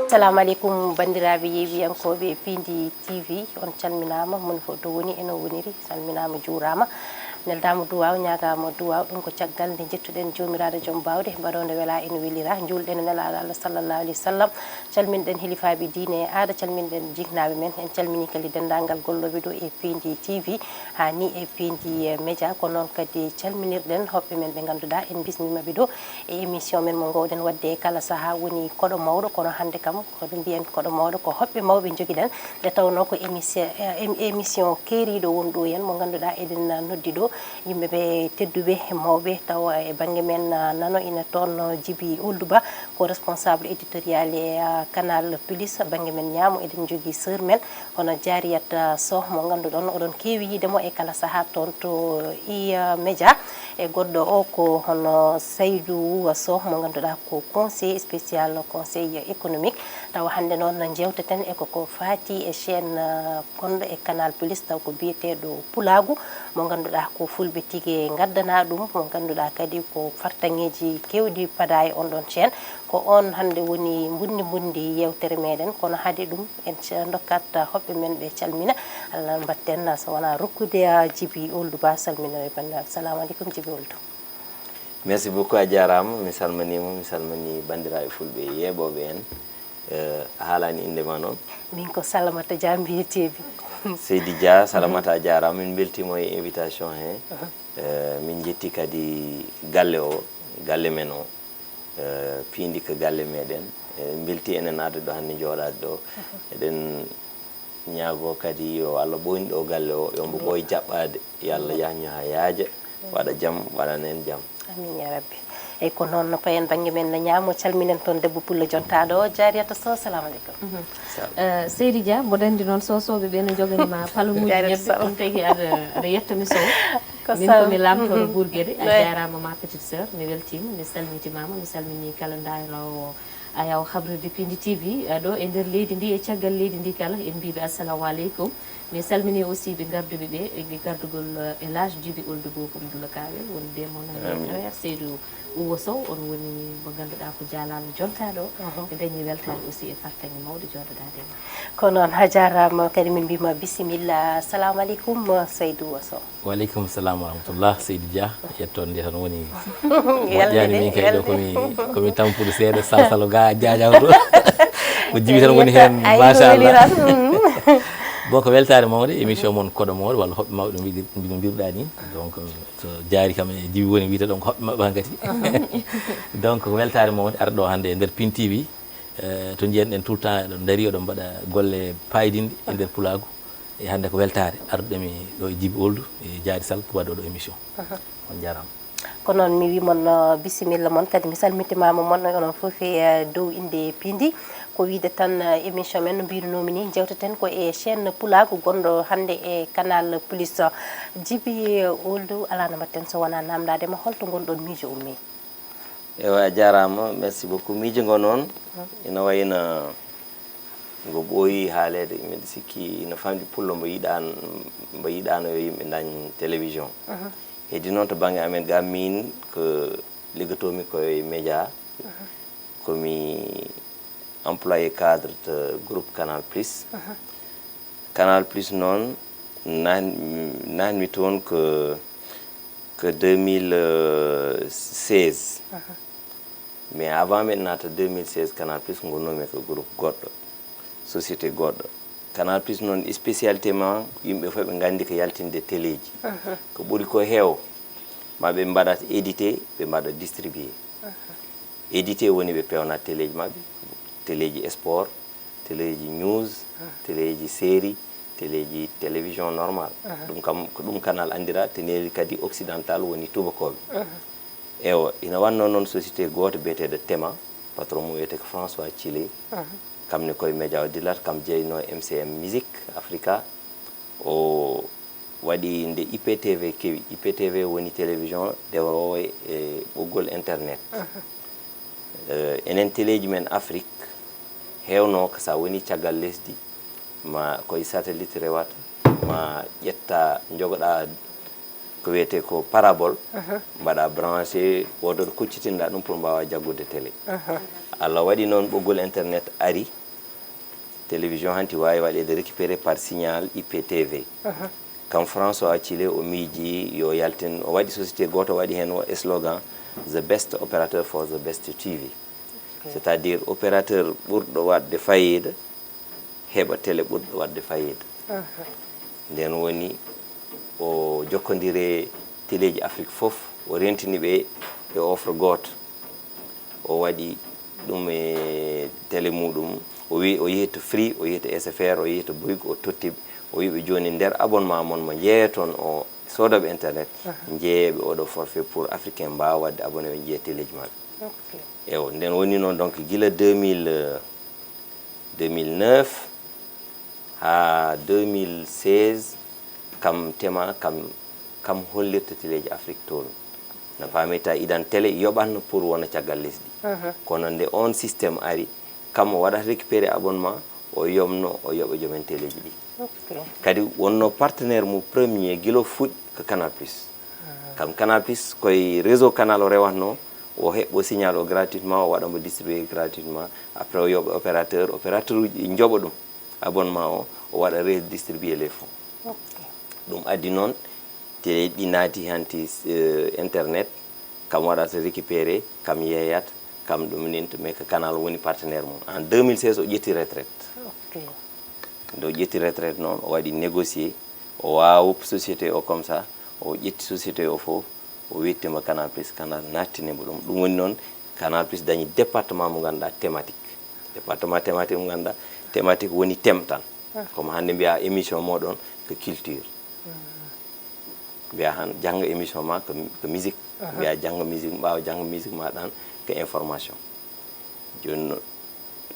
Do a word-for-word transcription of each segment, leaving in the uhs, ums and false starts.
Assalamu aleykum, banndiraaɓe yeewiyankooɓe Piindi T V, on calminaama, moni fof to woni e no woniri, salminaama, juuraama, neldaama duwaaw, ñaagaama duwaaw. Ɗum ko caggal nde njettuɗen Joomiraaɗo Joom Baawɗe, baɗooɗo welaa ene welira, njuulɗen e Nelaaɗo Allah sallallahu alayhi wa sallam, calminɗen hilifaaɓe diine e aada, calminɗen jiknaaɓe men, en calminii kadi denndaangal gollooɓe ɗo e Piindi T V, haa ni e Piindi Media, ko noon kadi calminirɗen hoɓɓe men ɓe ngannduɗaa en mbismiima ɓe ɗo e émission men mo ngoowɗen waɗde kala sahaa, woni Koɗo Mawɗo, kono hannde kam ko ɗum mbiyen Koɗo Mawɗo, ko hoɓɓe mawɓe njogiɗen, nde tawnoo ko émission, eh, em-, émission keeriiɗo wonɗo heen mo ngannduɗaa eɗen noddi ɗo yimɓe ɓe tedduɓe e mawɓe, tawa e bannge men, ah, nano ina toon Jibi Ould Ba, ko responsable éditorial e, ah, Canal Plus, bannge men ñaamo eɗen njogii sœur men, hono Jariyat, ah, Soh mo ngannduɗon oɗon keewi yiide mo e kala sahaa toon to I, ah, Media. E goɗɗo o ko hono Saydou Sow mo ngannduɗaa ko conseiller spécial conseil économique. Tawa hannde noon no njeewteten e ko, ko faati e chaîne, ah, gonɗo e Canal Plus, taw ko biyeteeɗo Pulaagu mo ngannduɗaa ko fulɓe tigi ngaddanaa ɗum, mo ngannduɗaa kadi ko fartaŋŋeeji keewɗi padaa e on ɗon chaîne. Ko on hannde woni mbundi mbundi yeewtere meɗen, kono hade ɗum en ca-, ndokkat hoɓɓe men ɓe calmina. Allah mbatten so wonaa rokkude, ah, Jibi Ould Ba salminoore banndiraaɓe. Salamu aleykum, Jibi Ould. Merci beaucoup, a jaaraama. Mi salminiima, mi salmini banndiraaɓe fulɓe yeeɓooɓe en, eh, a haalaani innde ma noon? Min ko Salamata Dia mbiyeteemi. Seydi Dia, Salamata, a jaaraama. Min mbeltiima e invitation he. Eh, min njetti kadi galle o, galle men o. Eh, piindi ko galle meɗen. Eh, mbelti enen arde ɗo hannde, jooɗaade ɗo. Eɗen ñaagoo kadi yo Allah ɓooynu ɗo galle o, yo mbo ɓooy jaɓɓaade, yo Allah yahñu haa yaaja, waɗa jam, waɗana en jam. Amin ya rabbi. Eyi, ko noon no payen bannge men no ñaamo, calminen toon debbo pullo jontaaɗo o, Jariyata Sow, salamu aleykum. Mhm. Salam. Eh, Seydi Dia, mboɗo anndi noon Sosooɓe ɓe no njogani ma palamuuji Jariyata ñebbe, Sow. Ɗum tagi aɗa, aɗa yetta mi Sow. Ko min ko Sow. Mi laamtooɗo Mhm. Buurgere, a Eyi. Jaaraama ma petite sœur, mi weltiima, mi salmitimaama, mi salminii kala ndaaroowo Ayaw habrirde Piindi T V, eh, ɗo e nder leydi ndi e caggal leydi ndi kala, en mbiiɓe assalamu aleykum. Mi salmini aussi ɓe ngarduɓe ɓe, e gardugol, eh, El Hadj Jibi Ould Ba, ko Abdoulaye Kawel, woni de mon ami Amin. Frère Seydou Ouwo Sow, on woni mo ngannduɗaa ko jaalaaɗo jontaaɗo. Mhm. Ɓe dañi weltaare aussi e fartaŋŋe mawɗo jooɗodaade e ma. Ko noon, a jaaraama kadi, min mbiima bisimilla. Assalamu aleykum, Seydou Ouwo Sow. Wa aleykum salam wa rahmatullah, Seydi Dia. Yettoode nde tan woni moƴƴaani, min kay ɗo komi, komi tampude seeɗa, salsalo ga jaajaw to. Ko jibi tan woni heen, ay, ko machallah. Weli tan. Bon, ko weltaare mawde, émission mon Koɗo Mawɗo, walla hoɓɓe mawɓe no mbiɗi-, no mbiruɗaa ni. Donc, so jaari kam e jibi woni wiyta ɗon ko hoɓɓe maɓɓe hankadi. Donc, ko weltaare mawde arde ɗo hannde e nder Pin T V, eh, to njiyan ɗen tout le temps eɗon ndari, oɗon mbaɗa golle paydinɗe e nder pulaagu. E hannde ko weltaare arduɗemi ɗo e Jibi Ould, e Jaari Sal, ko waɗɗo ɗo émission. Aha. On jaaraama. Ko noon mi wii mon, uh, bisimilla mon, kadi mi salmitimaama mon, onon fof e, uh, dow innde Pindi. Ko wiide tan, uh, émission men no mbiirunoomi ni, njewteten ko e chaîne pulaagu gonɗo hannde e Canal Plus. Jibi Ould, alaa no mbaɗten so wonaa naamndaade ma, holto ngonɗon miijo ummi? Ewa, a jaaraama, merci beaucoup. Miijo ngo noon, ina wayno ngo ɓooyi haaleede. Miɗo sikki ina famɗi pullo mbo yiɗaan-, mbo yiɗaano yo yimɓe ndañ télévision. Mhm. Heddi noon to bannge amen ga, miin ko liggotoomi ko e média, mhm, ko mi employé cadre to groupe Canal Plus. Mhm. Canal Plus noon, nan-, nanmi toon ko, ko deux mille seize. Mhm. Mais avant miɗo naata deux mille seize Canal Plus, ngonnoomi ko groupe goɗɗo, société goɗɗo. Canal Plus noon, spécialité ma, yimɓe fof ɓe nganndi ko yaltinde téléji. Mhm. Ko ɓuri ko heew, ma ɓe mbaɗat édité, ɓe mbaɗa distribué. Mhm. Édité woni ɓe peewnat téléji maɓɓe, téléji sport, téléji news, mhm, téléji série, téléji télévision normal. Mhm. Ɗum kam, ko ɗum Canal anndira, téléji kadi occidental woni tubakooɓe. Mhm. Ewa, ina wannoo noon société gooto biyeteeɗo Tema, patron mum wiyetee ko François Thillé. Mhm. Kam ne koye média o dillata, kam jeynoo M C M Musique Africa. O waɗi nde I P T V kewi. I P T V woni télévision dewroowo e ɓoggol internet. Mhm. Eh, enen téléji men Afrique heewnoo ko so a woni caggal lesdi, ma koye satellite rewata, ma ƴetta, njogoɗaa ko wiyetee ko parabole, mhm, mbaɗa branché, woodoo ɗo kuccitinɗaa ɗum pour mbaawa jaggude télé. Mhm. Allah waɗi noon ɓoggol internet ari, Télévision hanti waawi waɗeede récupéré par signal I P T V. Kam François Chile o miiji yo yaltin, o waɗi société gooto, o waɗi heen o slogan, "The best operator for the best T V." C'est-à-dire opérateur ɓurɗo waɗde fayida heɓa télé ɓurɗo waɗde fayida. Ndeen woni o jokkondire teleeji Afrik fof, o rentini ɓe e offre gooto. O waɗi ɗum e télé muɗum, o wi o yehi to Free, o yehi to S F R, o yehi to Bouygues, o totti ɓe. O wi ɓe jooni nder abonnement mon mo njeeyaton o soodooɓe internet, njeeyee ɓe oɗo forfait pour africain mbaawa waɗde abonné ɓe njeeya teleeji maɓɓe. Ewo, ndeen woni noon donc gila deux mille, euh, deux mille neuf haa deux mille seize, kam tema, kam, kam hollirta teleeji Afrik toon. No paamii ta idan télé yoɓatno pour wona caggal lesdi. Kono nde oon système ari, kam o waɗata récupéré abonnement, o yomno, o yoɓa jomen teleeji ɗi. Kadi wonno partenaire mum premier gila fuɗɗi ko Canal Plus. Kam Canal Plus koye réseau Canal o rewatno, o heɓɓo signal o gratuitement, o waɗa mo distribué gratuitement. Après o yoɓa opérateur, opérateur uji ɗi njoɓa ɗum, abonnement o, o waɗa redistribué les fonds. Ɗum addi noon télé ɗi naati hanti, euh, internet, kam waɗata récupéré, kam yeeyat, kam ɗum ninta, mais ko Canal woni partenaire mum. En deux mille seize o ƴetti retraite. Nde o ƴetti retraite noon, o waɗi négocié, o waawi woppu société o comme ça, o ƴetti société o fof, o wettima Canal Plus, Canal nattini mo ɗum. Ɗum woni noon Canal Plus dañi département mo ngannduɗaa thématique. Département thématique mo ngannduɗaa thématique woni thème tan. Comme hannde mbiya émission moɗon ko culture. Mbiya han jannga émission ma ko, ko musique. Mbiya jannga musique, ɓaawa jannga musique ma ɗan ko information. Jooni no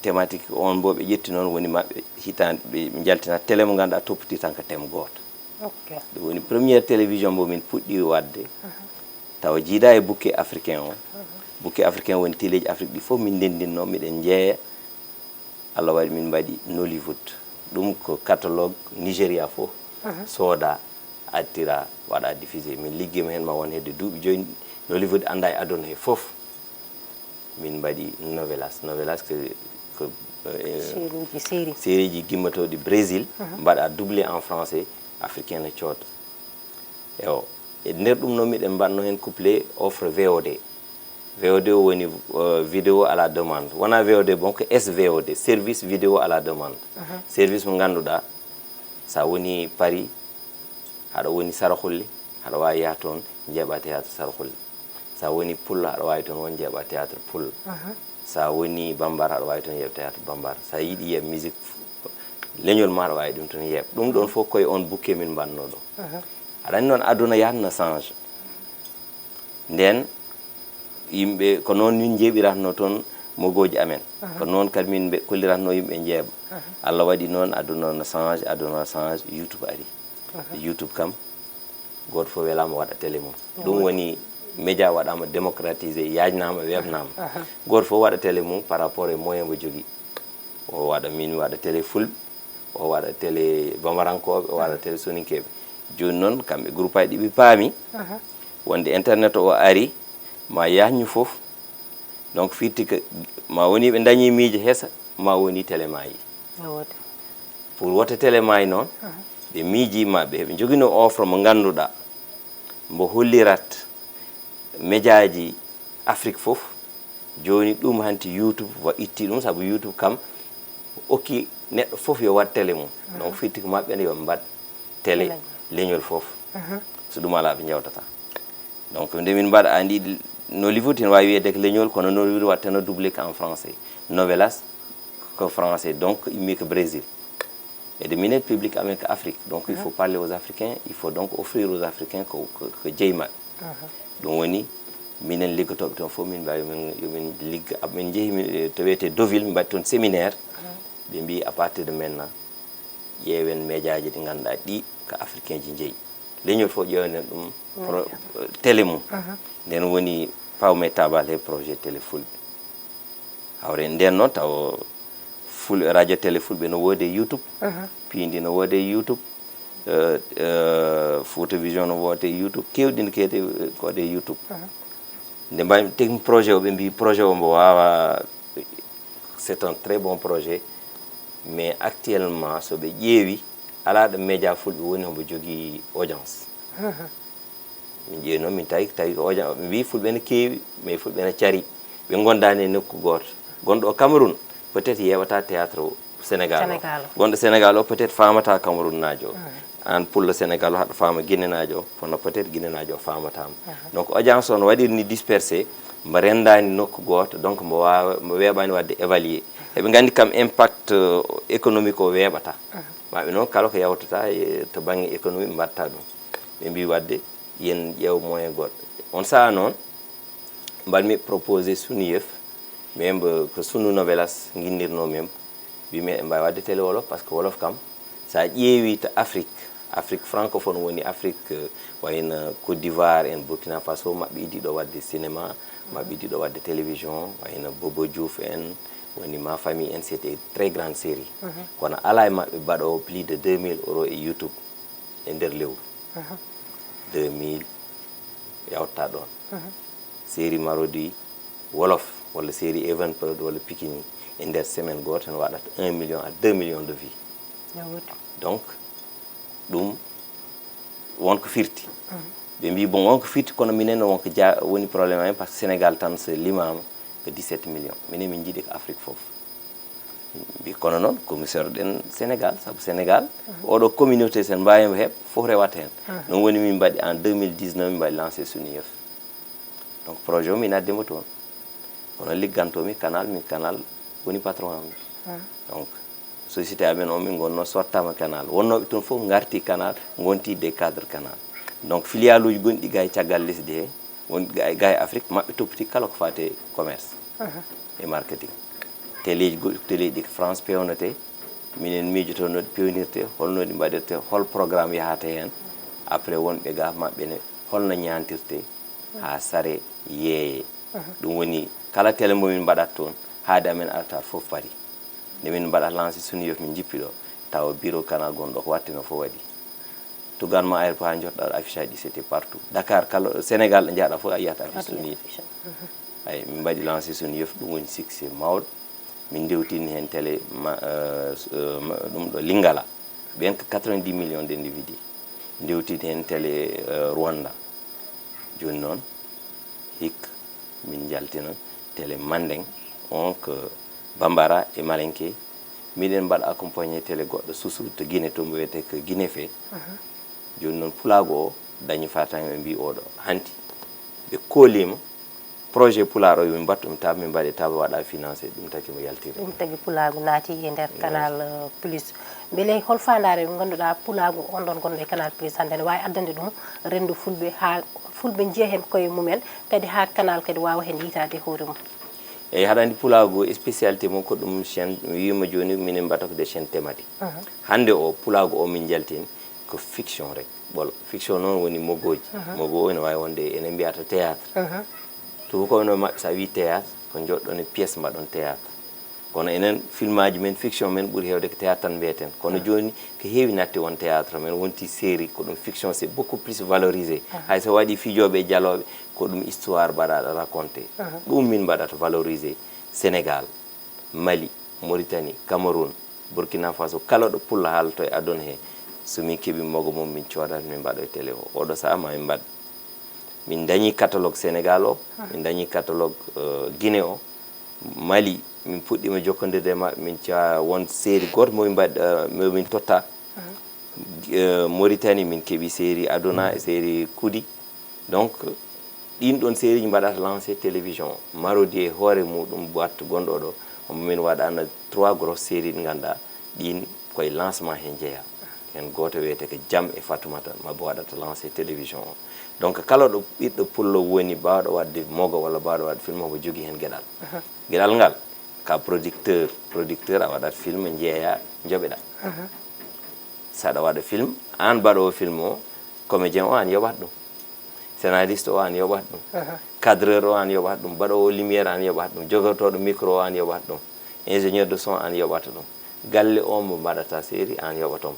thématique on mbo ɓe ƴetti noon woni maɓɓe hitaande ɓe njaltina télé mo ngannduɗaa toppiti tan ko thème gooto. Ɗum woni première télévision mbo min puɗɗi waɗde. Tawa jiida e bouquet africain o. Bouquet africain woni téléji Afrique ɗi fof min ndendinno, miɗen njeeya. Allah waɗi min mbaɗi Nollywood. Ɗum ko catalogue Nigeria fof. Sooda, attira, waɗa diffusé. Min liggima heen ma won hedde duuɓi joyi. Nollywood annda e aduna he fof. Min mbaɗi novelas. Novelas ko, ko, eh, sérieji gimmatooɗi Brésil, mbaɗa doublé en français, africain no cooda. Ewo, e nder ɗum noon miɗen mbaɗno heen couplé offre V O D. V O D o woni, euh, vidéo à la demande. Wona V O D bon, ko S V O D, service vidéo à la demande. Service mo ngannduɗaa, sa woni Paris, haɗa woni Saraxulle, haɗa waawi yaha toon njeeɓa théâtre Saraxulle. Sa woni Pullo, haɗa waawi toon won njeeɓa théâtre Pullo. Sa woni Bambara, haɗa waawi toon yeeɓ théâtre Bambara. Sa yiɗi yeeɓ musique leñol ma, aɗa waawi ɗum toon yeeɓ. Ɗum ɗoon fof koye oon bouquet min mbaɗno ɗo. Aɗa anndi noon aduna yahat no change. Ndeen yimɓe ko noon min njeeɓiratno toon mogooji amen. Ko noon kadi min mbe-, kolliratno yimɓe njeeɓa. Allah waɗi noon aduna no change, aduna no change, YouTube ari. YouTube kam gooto fof welaama waɗa télé mum. Ɗum woni média waɗaama démocratisé, yaajnaama, weeɓnaama. Gooto fof waɗa télé mum par rapport e moyen mo jogii. O waɗa, min mi waɗa télé fulɓe, o waɗa télé bambarankooɓe, o waɗa télé soninkeeɓe. Jooni noon kamɓe groupe aji ɗi ɓe paami wonde internet o ari ma yaajnu fof. Donc firti ko ma woni ɓe dañi miijo hesa, ma woni télé maayi. Pour woto télé maayi noon, ɓe miijii maɓɓe, ɓe njogino offre mo ngannduɗaa mbo hollirat médiaji Afrique fof. Jooni ɗum hanti YouTube wa itti ɗum, sabu YouTube kam okki neɗɗo fof yo waɗ télé mum. Donc firti ko maɓɓe ne yo mbaɗ télé leñol fof. So ɗum alaa ɓe njawtata. Donc nde min mbaɗa, a andi Nollywood, ene waawi wiyeede ko leñol, kono Nollywood waɗteno doublé ko en français. Novelas ko français, donc immi ko Brésil. E de minen public amen ko Afrique, donc il faut parler aux Africains, il faut donc offrir aux Africains ko, ko, ko jeyi maɓɓe. Ɗum woni minen liggotooɓe toon fof min mbawi, yomin, yomin ligga, min njehi, min, eh, to wiyetee Deauville, min mbaɗi toon séminaire. Ɓe mbi à partir de maintenant, ƴeewen médiaji ɗi ngannduɗaa ɗi ko Africain ji njeyi. Leñol fof ƴeewnen ɗum pro-, télé mum. Nden woni pawme tabal he projet télé fulɓe. Hawre nden noon taw ful-, radio télé fulɓe no woodi e YouTube, piindi no woodi e YouTube, euh, euh, Fouta Vision no woodi e YouTube, keewɗi ne keedi, euh, ko e YouTube. Nde mbaɗi technique projet o, ɓe mbi projet o mbo waawa, c'est un très bon projet. Mais actuellement, so ɓe ƴeewi, alaa ɗo média fulɓe woni hombo jogii audience. Min ƴeewi noon, min tawi, tawi ko audience, ɓe mbii fulɓe ne keewi, mais fulɓe ne cari. Ɓe ngondaani e nokku gooto. Gonɗo o Cameroun, peut-être yeeɓata théâtre o Sénégal o. Sénégal o. Gonɗo Sénégal o, peut-être faamata Cameroun naajo o. Aan pullo Sénégal o, haɗa faama Guinée naajo o, kono peut-être Guinée naajo o faamataama. Donc, audience o no waɗiri ni dispersé, mbo renndaani nokku gooto, donc mbo waawa, mbo weeɓaani waɗde évalué. Eɓe nganndi kam impact, euh, économique o weeɓata. Maɓɓe noon, kala ko yawtata e, to bannge économie, ɓe mbaɗta ɗum. Ɓe mbii waɗde, yen ƴeew moyen goɗɗo. On sahaa noon, mbaɗmi proposé Sunuyef, mais mbo ko Sunu Novelas nginndirnoo min. Mbii mi eɗen mbaawi waɗde télé wolof, par ce que wolof kam, so a ƴeewi to Afrique, Afrique francophone woni Afrique, euh, wayno Côte d'Ivoire en, Burkina Faso, maɓɓe iddi ɗo waɗde cinéma, maɓɓe iddi ɗo waɗde télévision, wayno Bobo Diouf en, woni Ma Famille en, c'était très grande série. Kono alaa e maɓɓe baɗoowo plus de deux mille euros e YouTube e nder lewru. Deux mille yawta ɗoon. Série Marodi wolof, walla série Even Prod, walla Pikini, e nder semaine gooto, ne waɗata un million à deux millions de vues. Donc, ɗum won ko firti. Ɓe mbii, bon, won ko firti, kono minen won ko ja-, woni problème amen, par ce que Sénégal tan so limaama ko dix-sept millions. Minen min njiɗi ko Afrique fof. Mbi-, kono noon, commissaire ɗen Sénégal, sabu Sénégal, oɗo communauté, sen mbaawi mo heɓ, fof rewata heen. Ɗum woni min mbaɗi en deux mille dix-neuf, min mbaɗi lancé Sunuyef. Donc, projet o min addi mo toon. Kono liggantoomi Canal, min Canal woni patron am. Donc, société amen o, min ngonno sottama Canal. Wonnooɓe toon fof ngarti Canal, ngonti des cadres Canal. Donc, filialuuji gonɗi ga e caggal lesdi he, won ga e, ga e Afrique, maɓɓe toppiti kala ko faati e commerce e marketing. Teleeji goɗɗi, teleeji ɗi ko France peewnetee, minen miijoto no ɗi peewnirtee, holno ɗi mbaɗirtee, hol programme yahatee heen. Après, wonɓe ga maɓɓe ne, holno ñaantirtee haa sare yeeyee. Ɗum woni kala télé mbo min mbaɗat toon, haade amen arta fof Paris. Nde min mbaɗa lancé Sunuyef, min njippi ɗo, tawa bureau Canal gonɗo ko waɗteno fof waɗi. Tuggan ma aéroport haa njottoɗaa ɗo, affiche aji ɗi, c'était partout. Dakar kala, Sénégal ɗo njahɗaa fof a yiyat affiche Sunuyef. Eyi, min mbaɗi lancé Sunuyef, ɗum woni succès mawɗo. Min ndewtini heen télé ma-, euh, s-, euh, ma-, ɗum ɗo Lingala. Ɓen ko quatre-vingt-dix millions d'individus. Ndewtini heen télé, euh, Rwanda. Jooni noon, hikka, min njaltina télé Mandeng, on ko Bambara e Malinké. Miɗen mbaɗa accompagné télé goɗɗo Susu to Guinée, to mbo wiyetee ko Guinée Fé. Jooni noon, pulaagu o dañi fartaŋŋe, ɓe mbii oɗo hanti. Ɓe kooliima projet pulaar o, yo min mbattu ɗum table, min mbaɗe table, waɗa financé, ɗum tagi mo yaltiri. Ɗum tagi pulaagu naati e nder Canal, euh, Plus. Mbele hol faandaare mo ngannduɗaa pulaagu on ɗon gonɗo e Canal Plus hannde ne waawi addande ɗum renndu fulɓe, haa fulɓe njiya heen koye mumen, kadi haa Canal kadi waawa heen yiytaade hoore mum? Eyi, haɗa anndi pulaagu spécialité mum ko ɗum chaîne, mi wiima jooni minen mbaɗata ko des chaînes thématiques. Hannde o pulaagu o min njaltini ko fiction rek, ɓolo. Fiction noon woni mogooji. Mogo o ene waawi wonde enen mbiyata théâtre. Tuubakooɓe no maɓɓe, so a wii théâtre, ko njoɗɗon e pièce mbaɗon théâtre. Kono enen, filmaaji men, fiction men ɓuri heewde ko théâtre tan mbiyeten. Kono jooni, ko heewi natti won théâtre, men wonti série, ko ɗum fiction, c'est beaucoup plus valorisé. Hay so waɗi fijooɓe e jalooɓe, ko ɗum histoire mbaɗaɗo raconté. Ɗum min mbaɗata valorisé Sénégal, Mali, Mauritanie, Cameroun, Burkina Faso, kala ɗo pullo haalto e aduna he. So min keɓi mogo mum, min coodat, min mbaɗo e télé o. Oɗo sahaa ma min mbaɗ. Min dañi catalogue Sénégal o, min dañi catalogue, euh, Guinée o, Mali, min puɗɗiima jokkondirde e maɓɓe, min ca-, won série gooto mo min mbaɗ-, euh, mo min totta. Euh, Mauritanie, min keɓi série Aduna e série Kudi. Donc, ɗin ɗon série ji mbaɗata lancé télévision. Marodi e hoore muɗum boîte gonɗo ɗo, omo min waɗana trois grosses séries ɗi ngannduɗaa, ɗin koye lancement he njeya. Heen gooto wiyetee ko Jam e Fatumata, mabo waɗata lancé télévision o. Donc, kala ɗo ɓiɗɗo pullo woni baawɗo waɗde mogo walla baawɗo waɗde film, omo jogii heen geɗal. Geɗal ngal, ka producteur, producteur a waɗat film, njeeya, njoɓeɗaa. Saɗa waɗa film, aan baɗoowo film o, comédien o aan yoɓat ɗum. Scénariste o aan yoɓat ɗum. Cadreur o aan yoɓat ɗum. Baɗoowo lumière aan yoɓat ɗum. Jogotooɗo micro o aan yoɓat ɗum. Ingénieur de son aan yoɓata ɗum. Galle o mo mbaɗata série aan yoɓato mo.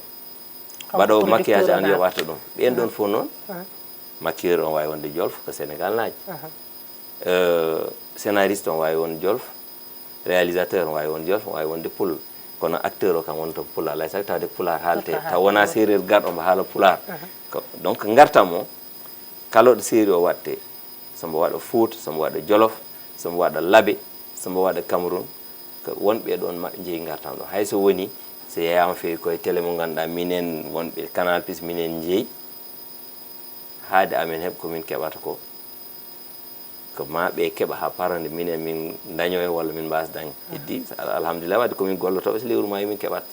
Baɗoowo maquillage aan yoɓata ɗum. Ɓeen ɗon fof noon, maquilleur on waawi wonde Jolof, ko Sénégal naajo. Euh, scénariste on waawi won Jolof, réalisateur on waawi won Jolof, on waawi wonde Pullo. Kono acteur o kam wonto pulaar, alay sago tawde pulaar haalte, taw wona séeréer garɗo mbo haala pulaar. Donc ngartam o, kala ɗo série o waɗte, so mbo waɗa Fuuta, so mbo waɗa Jolof, so mbo waɗa Labe, so mbo waɗa Cameroun, ko wonɓe ɗon maɓɓe njeyi ngartam ɗo. Hay so woni, so yeeyama feewi koye télé mo ngannduɗaa minen wonɓe Canal Plus minen njeyi, haade amen heɓ ko min keɓata ko, ko ma ɓe keɓa haa parande minen min daño hen walla min mbaasa dañ. Heddi, alhamdulillah, wadde ko min gollotooɓe, so lewru maayi min keɓat,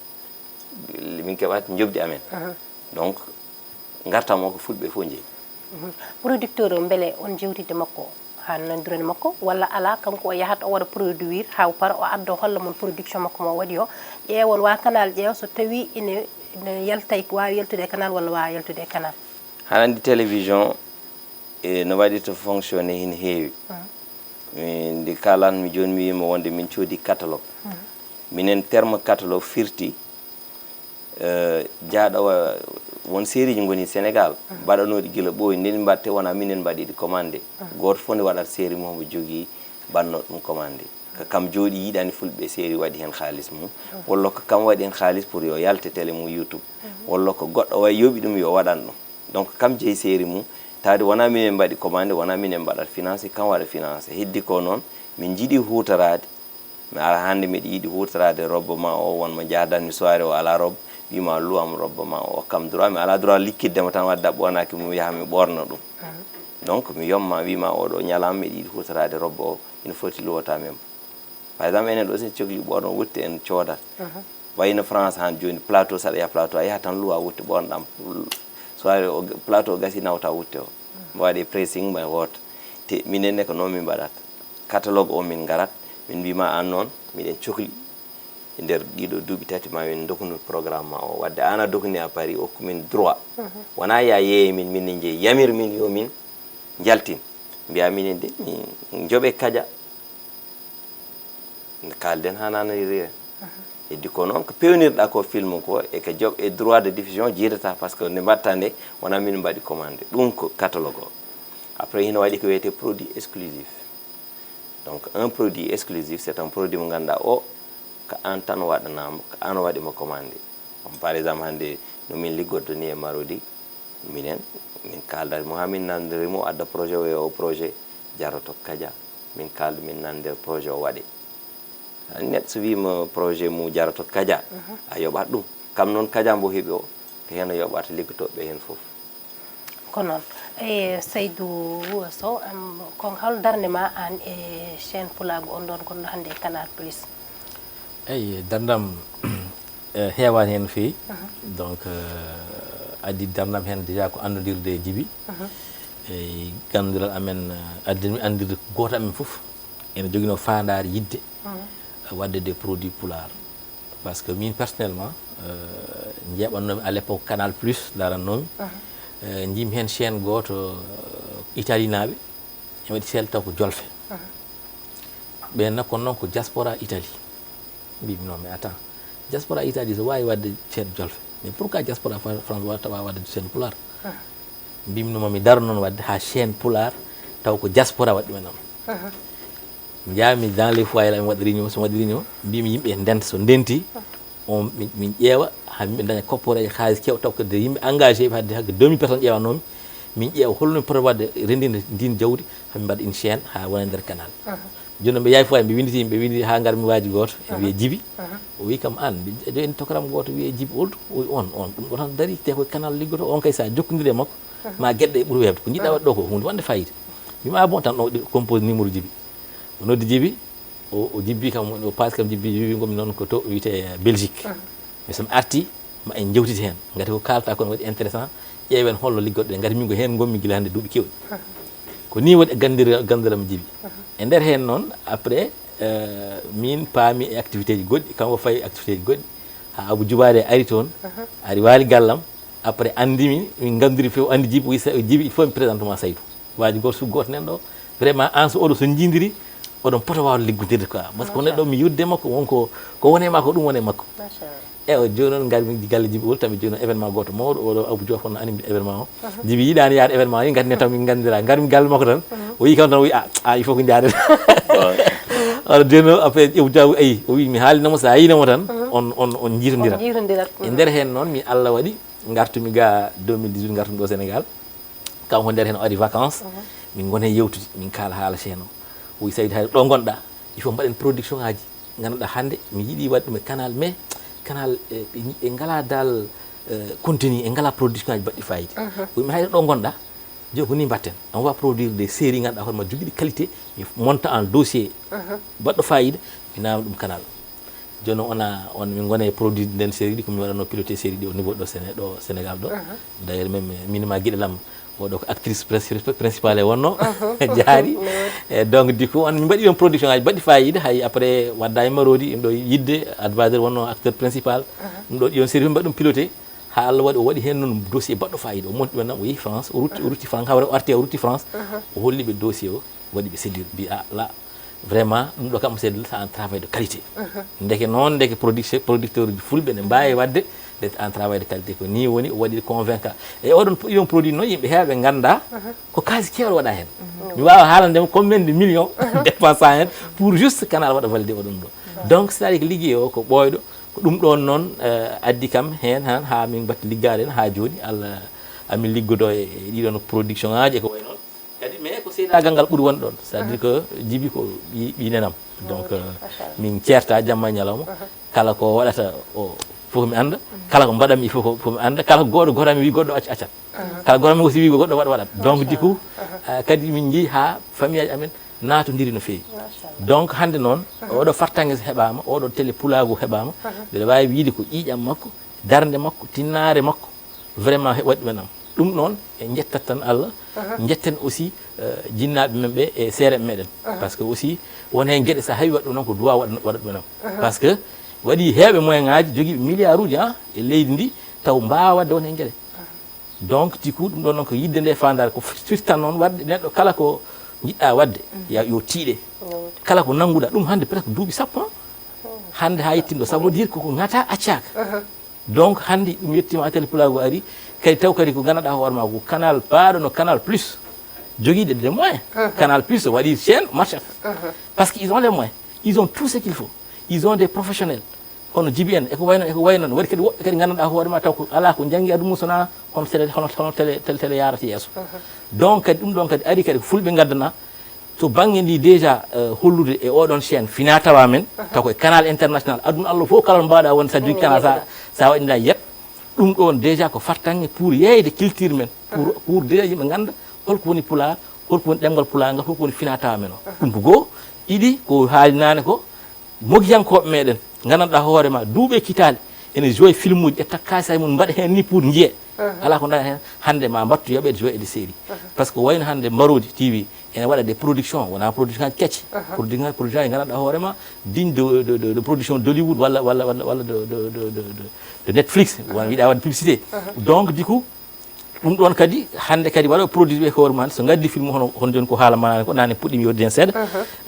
min keɓat njoɓdi amen. Donc ngartam o ko fulɓe fof njeyi. Producteur o, mbele on jewtidde makko haa nanondiron e makko, walla alaa, kanko o yahat o waɗa produire haa para o adda o holla mon production makko mo o waɗi o, ƴeewon wa canal ƴeewa so tawi ene ene yaltay, waawi yaltude e canal walla waawa yaltude e canal? Haɗa anndi télévision e no waɗirta fonctionné hina heewi. Nde kalanmi jooni mi wiima wonde min coodi catalogue. Minen terme catalogue firti jaaɗo won série ji ngoni Sénégal mbaɗanooɗi gila ɓooyi, nde ɗi mbaɗte wona minen mbaɗi ɗi commandé. Gooto fof nde waɗata série mum omo jogii mbaɗnooɗo ɗum commandé. Ko kam jooɗi yiɗani fulɓe série waɗi heen haalis mum, walla ko kam waɗi heen haalis pour yo yalte télé mum YouTube, walla ko goɗɗo way yooɓi ɗum yo waɗan ɗum. Donc kam jeyi série mum, tawde wona minen mbaɗi commandé, wona minen mbaɗat financé, kam waɗa financé. Heddi ko noon min njiɗi huutoraade, mi ara hannde miɗa yiɗi huutoraade robbo ma o, won mo jahdanmi soirée o alaa robbo, wima luwam robbo ma o, okkam droit, mi alaa droit likkitde mo tan wadde a ɓonaaki mum yaha mi ɓorna ɗum. Donc mi yomma wima oɗo ñalawma miɗa yiɗi huutoraade robbo o, ina foti luwota min. Par exemple enen ɗo sen cokli ɓorno wutte en coodat. Wayno France han joni plateau, saɗa yaha plateau a yaha tan luwa wutte ɓornoɗam, soirée o plateau o gasi nawta wutte o, mbaɗe pressing ma wooto. Te minen ne ko noon min mbaɗat, catalogue o min ngarat min mbima an noon miɗen cokli e nder ɗiɗo duuɓi tati ma min dokunu programme ma o, wadde an a dokuni a paari okku min droit. Wona ya yeeye min min ne jeeyi yamir min yo min njaltin, mbiya minen de min joɓe kaja. Nde kaalden haa nanondiren. Heddi ko noon ko peewnirɗa ko film ko e ko job e droit de diffusion jiidata, par ce que nde mbaɗta nde wona min mbaɗi commandé ɗum ko catalogue o. Après hino waɗi ko wiyetee produit exclusif. Donc un produit exclusif c'est un produit mo ngannduɗaa o ko an tan waɗanaa mo, ko an waɗi mo commandé. Comme par exemple hannde no min liggorto ni e Marodi, minen min kaaldat mo haa min nanndiri mo adda projet o e o projet jaroto kaja, min kaalda min nana nder projet o waɗe. Neɗɗo so wiima projet mum jaroto kaja a yoɓat ɗum, kam noon kaja mbo heɓi o ko heen o yoɓata liggotooɓe heen fof. Ko noon. E Saydou Sow, ko hol darnde ma aan e chaîne pulaagu on ɗoon gonɗo hannde e Canal Plus? Eyi, darndam heewaani heen no feewi. Donc addi darndam heen déjà ko anndodirde e Djiby. Eyi, ganndiral amen addi mi anndirde gooto amen fof ene joginoo faandaare yiɗde waɗde des produits pulaar. Par ce que min personnellement njeeɓannoomi à l'époque Canal Plus, ndarannoomi, njiimi heen chaîne gooto italienaaɓe ene waɗi télé taw ko jolfe. Ɓeen nak kono noon ko diaspora Italie. Mbimi non mais attends, diaspora Italie so waawi waɗde chaîne jolfe, mais pourquoi diaspora France waawata waɗde chaîne pulaar? Mbimi no mami daro noon waɗde haa chaîne pulaar taw ko diaspora waɗi ɗum e noon. Njaami dans les foyers la mi waɗa réunion, so mi waɗi réunion mbimi yimɓe en ndenta, so ndenti on min ƴeewa haa yimɓe daña kopporeeje haalis keew taw kadi yimɓe engagé ɓe hadde hakke deux mille personnes ƴeewanoomi. Min ƴeewa holno mi poti waɗde renndinde ndin jawdi haa min mbaɗa une chaîne haa wona e nder canal. Jooni noon ɓe yahi fof ɓe winnditi yimɓe, winndi haa ngar mi waaji gooto ene wiyee Djiby. O wi kam aan jooni tokaram gooto wiyee Djiby Ould, o wi on on ɗum ɗo tan darii te koye canal liggotoo, on kay so a jokkondiri e makko ma geɗɗe ɓuri weeɓde ko njiɗɗa waɗde ɗo ko huunde wonde fayida. Mbimi ah bon, tan o compose numéro Djiby. O noddi Djiby, o jibbi kam, o paasi kam jibbi, wiwi ngomi noon ko to wiyetee Belgique. Mais so mi artii ma en njewtidi heen, ngati ko kaalta ko ne waɗi intéressant, ƴeewen holno liggoɗen, ngati min ko heen ngonmi gila hannde duuɓi keewɗi. Ko nii waɗi ganndiral am Djiby. E nder heen noon après min paami e activité ji goɗɗi, kanko fayi e activité ji goɗɗi, haa Abou Djoubaade ari toon, ari waali gallam. Après anndi mi, min nganndiri few, anndi Djiby, o wi Djiby il faut mi présente ma Saydou. Waaji gooto sugu gooto nan ɗo, vraiment aan so oɗo so njiidiri oɗon pota waawde liggodirde quoi, parce que neɗɗo mi yiɗde makko won ko ko woni e maa ko ɗum woni e makko. Ewa jooni noon ngar mi galle Djiby Ould, tawi jooni noon événement gooto mawɗo oɗo Abou Diouf on anndi événement o. Djiby yiɗaani yaade événement o, yi ngarti ne taw min nganndiraa, ngar mi galle makko tan o yi kam tan o wi ah ah il faut ko njaaden. Oɗo jooni noon après Abou Diouf ayi o wi mi haalino mo, so a yiino mo tan on on on jiitondirat. E nder heen noon, mi Allah waɗi, ngartumi ga deux mille dix-huit, ngartumi ɗo Sénégal. Kanko nder heen o ari vacances, min ngoni e yewtude, min kaala haala Ceerno. O wi, Saydi, hay ɗo ngonɗa, il faut mbaɗen production aji. Ngannduɗaa hannde mi yiɗi waɗde ɗum e canal, mais canal, e, ɓe, ɓe ngalaa dal, e, contenu, ɓe ngalaa production aji baɗɗi fayida. O wi, mi hay ɗo ngonɗa, jooni ko ni mbatten. On va produire des séries ngannduɗaa hoore ma jogiiɗi qualité, mi monta en dossier baɗɗo fayida, mi naamna ɗum canal. Jooni ona, on, min ngoni e produit nden série ɗi, ko mi waɗanno piloté série ɗi au niveau ɗo Séné-, ɗo Sénégal ɗo. D'ailleurs, même, eh, min ma giɗel am, oɗo ko actrice princi-, principale e wonno, jaari. E donc, du coup, on, min mbaɗi on production aji baɗɗi fayida, hay après wadda e marodi, ɗum ɗo yidde, advisor wonno acteur principal. Ɗum ɗo, ɗi on série min mbaɗi ɗum piloté, ha Allah waɗi, o waɗi hen noon dossier baɗɗo fayida. O monti ɓe nam, o yehi France, o rutti, o rutti France, hawre o arti, o rutti France, o holli ɓe dossier o, waɗi ɓe séduire, mbi, "Ah, là, vraiment, ɗum ɗo kam, c'est un travail de qualité." Ndeke noon, ndeke production, producteur uji fulɓe ne mbaawi waɗde, c'est un travail de qualité. Ko nii woni, o waɗi convaincant. E oɗon, ɗiɗon produit noon, yimɓe heewɓe nganndaa ko kaasi keewɗo waɗa heen. Mi waawa haalande mo combien de millions dépensé heen pour juste canal waɗa validé oɗon ɗo. Donc, c'est-à-dire que liggey o ko ɓooyɗo, ko ɗum ɗoon noon, eh, addi kam heen han haa min mbaɗti liggaade heen haa jooni. Allah, amin liggodoo e, e ɗiɗon production aji e ko wayi noon. Kadi, mais ko seedaagal ngal ɓuri wonde ɗoon, c'est-à-dire que Jibi ko ɓi, ɓi nenam. Donc, euh, min ceerta jamma e ñalawma. Kala ko waɗata o fof mi annda. Kala ko mbaɗanmi fof ko, fof mi annda. Kala ko gooto gooto mi wi goɗɗo acc-, accat. Kala gooto mi aussi wi goɗɗo waɗa, waɗat. Donc, du coup, euh, kadi min njehi haa famille aji amen naatondiri no feewi. Donc, hannde noon, oɗo fartaŋŋe so heɓaama, oɗo télé pulaagu heɓaama, mbeɗa waawi wiide ko ƴiiƴam makko, darnde makko, tinnaare makko, vraiment he-, waɗi ɗum e nam. Ɗum noon, en njettat tan Allah, njetten aussi, euh, jinnaaɓe men ɓe e seereɓe meɗen. Parce que aussi, won heen geɗe so a heɓi waɗa ɗum noon, ko duwaaw waɗa, waɗa ɗum e nam. Parce que waɗi heewɓe moyen ŋaaji, jogiiɓe milliard uji, ah, e leydi ndi, taw mbaawa waɗde won heen geɗe. Donc, du coup, ɗum ɗoon noon ko yiɗde nde faandaare, ko firtan noon waɗde neɗɗo kala ko njiɗɗa waɗde, ya, yo tiiɗe. Kala ko nannguɗa, ɗum hannde presque duuɓi sappo, ah. Hannde haa yettindo, ça veut dire ko ko ŋata accaaka. Donc, hannde ɗum yettiima, Atelier Pulaagu ari, kadi taw kadi ko ngannduɗaa hoore ma ko canal paaɗo no Canal Plus, jogiiɗo des moyens. Canal Plus waɗi chaîne, marche. Parce que ils ont les moyens. Ils ont tout ce qu'il faut. Ils ont des professionnels. Hono Jibi en, e ko wayi noon, e ko wayi noon. Waɗi kadi woɓɓe kadi ngannduɗaa hoore ma taw ko alaa ko njanngi aduna mum so wonaa hono télé, hono, hono télé, télé, télé yaarata yeeso. Donc, kadi ɗum ɗoon kadi ari kadi ko fulɓe ngaddana. To bannge ndi déjà, euh, hollude e oɗon chaîne fina tawa men, taw ko e canal international, aduna Allah fof kala no mbaɗa wonde sa jogi canal, sa, sa waɗi nda yiyat. Ɗum ɗon déjà ko fartaŋŋe pour yeeyde culture men, pour, pour déjà yimɓe ngannda holko woni pulaar, holko woni ɗemngal pulaar ngal, holko woni fina tawa men o. Ɗum ko goo. Ɗiɗi, ko haali naane ko, mogiyankooɓe meɗen, nganndanɗaa hoore ma, duuɓi e kitaale, ene joue filmuuji, ƴetta kaalis hay mum, mbaɗa heen ni pour njiye. Alaa ko ndaña heen. Hannde ma mbattu yoɓeede joue e des séries. Parce que wayno hannde Marodi T V, ene waɗa des productions, wona production kecce. Production, production nganndanɗaa hoore ma, digne de, de, de, de production d'Hollywood walla, walla, walla, walla de, de, de, de, de, de Netflix, wona wiɗa waɗde publicité. Donc, du coup, ɗum ɗoon kadi, hannde kadi waɗooɓe produit ɓe hoore mumen, so ngaddi film hono, hono jooni ko haala manani ko, nane puɗɗimi yodde heen seeɗa.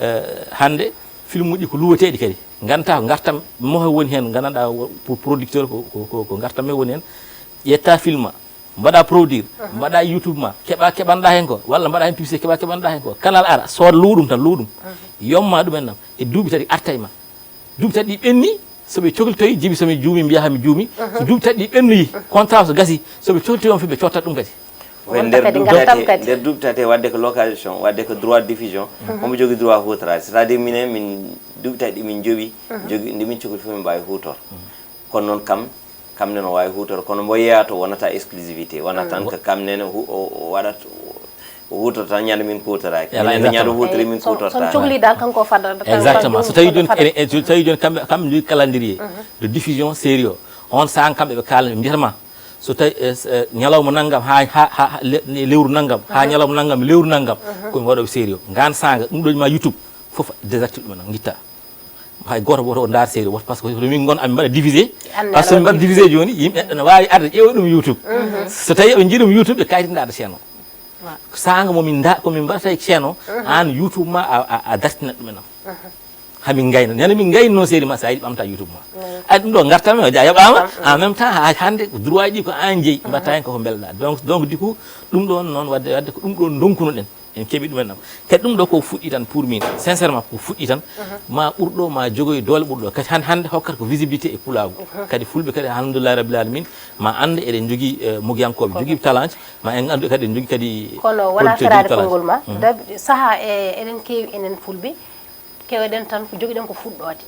Eh, hannde film uji ko luweteeɗi kadi. Ngannduɗaa ko ngartam mohe woni heen, nganndanɗaa wo-, pour producteur ko, ko, ko, ko ngartam men woni heen. Ƴetta film ma, mbaɗa produire, mbaɗa YouTube ma, keɓa keɓanɗaa heen ko, walla mbaɗa heen publicité, keɓa keɓanɗaa heen ko. Canal ara, sooda luuɗum tan, luuɗum. Yomma ɗum en nam. E duuɓi tati artay ma. Duuɓi tati ɗi ɓenni, so ɓe coklitoyi, Jibi so mi juumi, mbiya hami juumi. So duuɓi tati ɗi ɓennoyi, contrat so gasi, so ɓe coklitoyi on fof ɓe cottat ɗum kadi. Wonta nder kadi duuɓi ngartam tati, kadi. Nder duuɓi tati, wadde ko location, wadde ko droit de diffusion, omo jogii droit huutoraade. C'est-à-dire minen, min duuɓi tati ɗi min njoɓi, jogi, nde min cokliti fof min mbaawi huutor. Kono noon kam, kam nene o waawi huutor, kono mbo yeeya to wonata exclusivité, wonata tan ko kam nene hu-, o, o waɗat, o huutor tan ñande min kuutoraaki. Minen ñande huutori min kuutortaa. So, so cokli dal kanko o fadda. Exactement. So tawi jooni, e, e, so tawi jooni kamɓe, kamɓe njogii calendrier de diffusion série o. On saanga kamɓe ɓe kaalna, ɓe mbiyata ma, so tawi, e, s-, e, ñalawma nanngam haa, haa, haa, haa le-, lewru nanngam, haa ñalawma nanngam, lewru nanngam, ko mi waɗooɓe série o. Ngaan saanga, ɗum ɗo ma YouTube, fof désactive ɗum en, ngitta. Hay gooto woto o ndaar série woto, parce que min ngon amin mbaɗa divisé. Parce que min mbaɗa divisé jooni, yimɓe ene waawi arde ƴeewa ɗum YouTube. So tawi eɓe njii ɗum YouTube, ɓe kaytinta arde chaîne o. Saanga mo min nda-, ko min mbaɗata e chaîne o, aan YouTube ma a, a, a dartinat ɗum en am. Hamin ngayna. Nana min ngayni noon série ma, so a yiɗi ɓamta YouTube ma. Ay ɗum ɗo ngartam men, o jaa yoɓaama, en même temps, haa hannde ko droit ji ko aan jeyi, mbaɗta heen koko mbelɗa. Donc, donc, du coup, ɗum ɗoon noon wadde, wadde ko ɗum ɗoon ndonkunoɗen. En keɓi ɗum en ɗam. Kadi ɗum ɗo ko fuɗɗi tan pour min. Sincèrement ko fuɗɗi tan. Ma ɓurɗo, ma jogoy doole ɓurɗo. Kadi hannde, hannde hokkata ko visibilité e pulaagu. Kadi fulɓe kadi alhamdulillahi rabbil alamin. Ma annde eɗen jogii eh, mogiyankooɓe, jogii talent. Ma en anndu kadi eɗen jogii kadi. Kono wona feraade konngol ma. Dabi- Sahaa e eɗen keewi enen fulɓe. Keweɗen tan ko jogiɗen ko fuɗɗoode.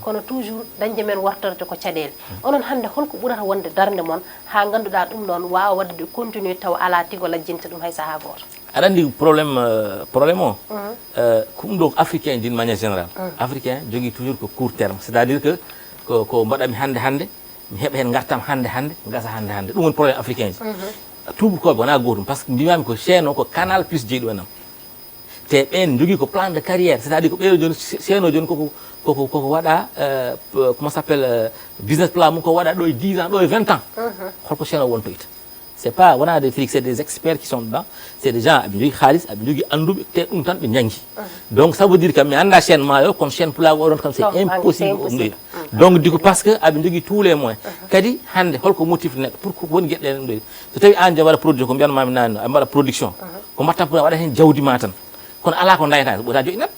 Kono toujours dañde men wartorde ko caɗeele. Onon hannde holko ɓurata wonde darnde mon haa ngannduɗaa ɗum ɗoon waawa waɗde continuer tawa alaa tigo lajjinte ɗum hay sahaa gooto? Aɗa anndi problème euh, problème o euh, ko ɗum ɗo ko africain d'une manière générale. Africain jogii toujours ko court terme, c'est à dire que ko ko mbaɗami hannde hannde, mi heɓa heen ngartam hannde hannde, gasa hannde hannde. Ɗum woni problème africain ji. Tuubakooɓe wonaa gootum, par ce que mbimami ko chaîne o ko canal plus jeyi ɗum en am. Te ɓeen njogii ko plan de carrière, c'est à dire ko ɓeeɗo jooni chaîne o jooni koko koko koko waɗa euh, comment s'appelle euh, business plan mum ko waɗa ɗo e dix ans, ɗo e vingt ans. Holko chaîne o wontoyta? C'est pas wona des fric, c'est des experts qui sont dedans. C'est des gens aɓe njogii haalis, aɓe njogii annduɓe, te ɗum tan ɓe njanngi. Donc ça veut dire kam mi annda chaîne maayo, kono chaîne pulaagu oɗon kam c'est impossible o ɗoyta. Donc du coup parce que aɓe njogii tous les moyens. Kadi hannde holko motif neɗɗo pour ko woni geɗe ɗen ɗoyta? So tawi an jam waɗa production, ko mbiyanmami nani no, aɓe mbaɗa production, ko mbatta pour a waɗa heen jawdi ma tan, kono ala ko dayata, so ɓota joƴinat.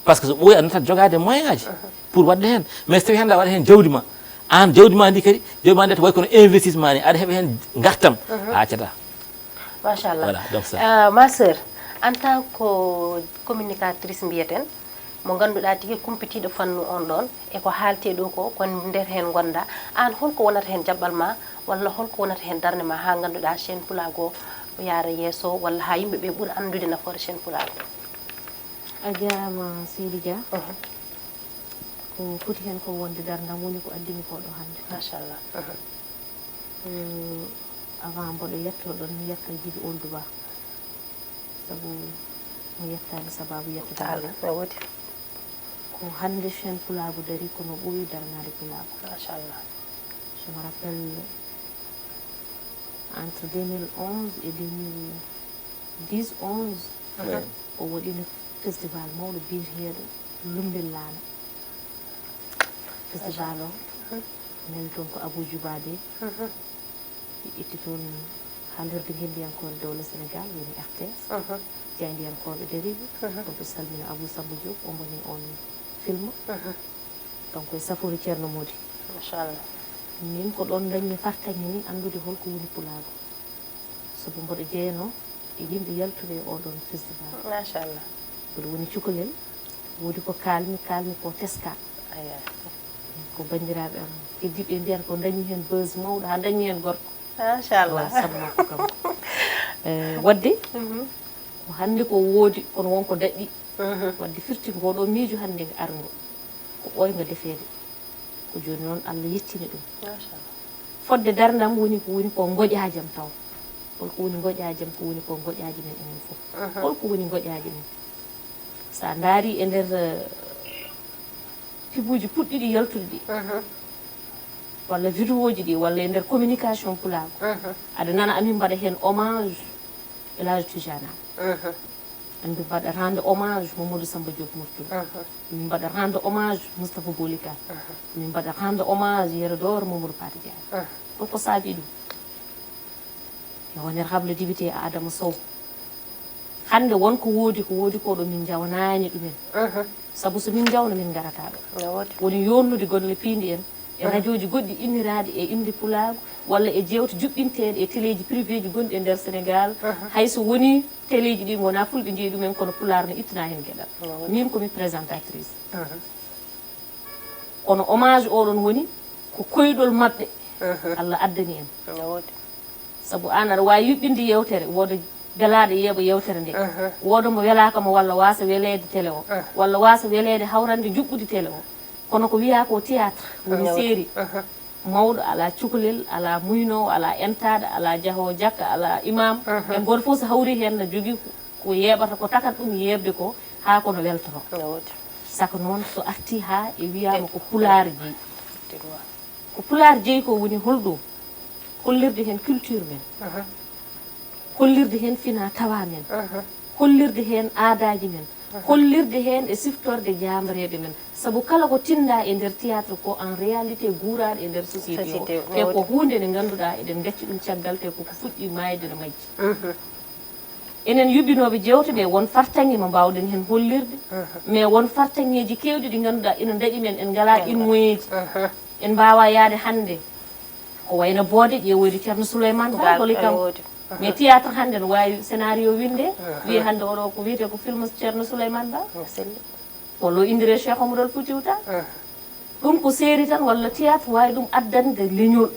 Par ce que so ɓooyi a natat jogaade moyen aji pour waɗde heen. Mais so tawi hannde a waɗa heen jawdi ma, aan jawdi ma ndi kadi, jawdi ma ndi to way kono investissement ni, aɗa heɓa heen ngartam, a accata. Machallah. Voilà, donc ça. Euh, ma sœur, en tant que communicatrice mbiyeten, mo ngannduɗaa tigi kumpitiiɗo fannu on ɗoon, e ko haaltee ɗoo ko, ko nder heen ngonɗaa, aan holko wonata heen jaɓɓal ma, walla holko wonata heen darnde ma haa ngannduɗaa chaîne pulaagu o yaara yeeso, walla haa yimɓe ɓee ɓura anndude nafoore chaîne pulaagu o? A jaaraama Seydi Dia. Ko foti heen ko wonde darndam woni ko addimi ko ɗo hannde. Machallah. Avant mboɗo yetto ɗon mi yetta Jibi Ould Ba. Sabu mo yettaani sababu yettude mo. Ko hannde chaîne pulaagu dari kono ɓooyi daranaade pulaagu. Machallah. Je me rappelle entre deux mille onze et deux mille dix onze, o waɗino festival mawɗo biyeteeɗo Lummbel Laana. Festival o neli toon ko Abou Djouba Bey. Ɓe ƴetti toon haalirde ngenndiyankooɓe dowla Sénégal woni R T S. Jaayndiyankooɓe dariiɓe. Kono ɓe salmina Abou Samba Diop, omo woni oon film. Kanko e safori Ceerno Moodi. Machallah. Min ko ɗoon ndañmi fartaŋŋe ni anndude holko woni pulaagu. Sabu mboɗo jeyanoo e yimɓe yaltuɓe e ooɗoon festival. Machallah. Mboɗo woni cukalel, woodi ko kaalmi, kaalmi ko teskaa. Ko banndiraaɓe am heddiiɓe mbiyata ko ndañmi heen buzz mawɗo, haa ndañmi heen gorko. Machallah. Sabu makko kanko. Waɗde ko hannde ko woodi kono won ko daɗɗi. Waɗde firti ngoo ɗoo miijo hannde ngo arngo ko ɓooyngo defeede. Ko jooni noon Allah yettini ɗum. Fodde darndam woni ko woni ko ngoƴaajam taw. Holko woni ngoƴaajam? Ko woni ko ngoƴaaji men enen fof. Holko woni ngoƴaaji men? So a ndaarii e nder pibuuji puɗɗiɗi yaltude ɗi, walla vidéoji ɗi, walla e nder communication pulaagu, aɗa nana amin mbaɗa heen hommage El Hadj Tijana. Min mbaɗa rendre hommage Mamadou Samba Diop Murtula. Min mbaɗa rendre hommage Moustapha Boly Kane. Min mbaɗa rendre hommage Yero Doro Mamadou Pate Diagne. Holko saabi ɗum? E honorable député Adama Sow. Hannde won ko woodi, ko woodi ko ɗo min njawnaani ɗumen. Sabu so min njawno min ngarata ɗo. Woni yonnude golle piindi en e rajooji goɗɗi inniraaɗi e innde pulaagu walla e jeewte juɓɓinteeɗe e teleeji privéji gonɗi e nder Sénégal. Hay so wonii teleeji ɗi ngonaa fulɓe njeyi ɗumen kono pulaar ne ittanaa heen geɗal. Min ko mi présentatrice. Kono hommage oɗon woni ko koyɗol maɓɓe Allah addani en. Sabu aan aɗa waawi yuɓɓinde yeewtere, wooda belaaɗo yeeɓa yeewtere nde, wooda mo welaaka mo walla waasa weleede tele o, walla waasa weleede hawrande juɓɓudi tele o. Kono ko wiyaa ko théâtre woni série. Mawɗo alaa cukalel, alaa muynoowo, alaa entaaɗo, alaa jahoowo jakka, alaa imaam. Ɓe gooto fof so hawrii heen na jogii ko yeeɓata, ko takat ɗum yeeɓde ko haa kono weltoto. Saka noon so artii haa e wiyaama ko pulaar jeyi. Ko pulaar jeyi ko woni holɗum? Hollirde heen culture men, hollirde heen fina tawa men, hollirde heen aadaaji men, hollirde heen e siftorde jaambareeɓe men. Sabu kala ko tinndaa e nder théâtre ko en réalité guuraaɗo e nder société o. Te ko huunde nde ngannduɗaa eɗen ngacci ɗum caggal te koko fuɗɗii maayde no majji. Enen yuɓɓinooɓe jeewte ɓe, won fartaŋŋe mo mbaawɗen heen hollirde, mais won fartaŋŋeeji keewɗi ɗi ngannduɗaa ina ndaɗi men, en ngalaa ɗiin moyeeji. En mbaawaa yahde hannde ko wayno Boode, ƴeewoyde Ceerno Souleymane Ba, holi kam. Mais théâtre hannde no waawi scénario winde, wiye hannde oɗo ko wiyetee ko film Ceerno Souleymane Ba. Walla o inndire Cheikh Omarol Foutiyou Tall. Ɗum ko série tan walla théâtre waawi ɗum addande leñol.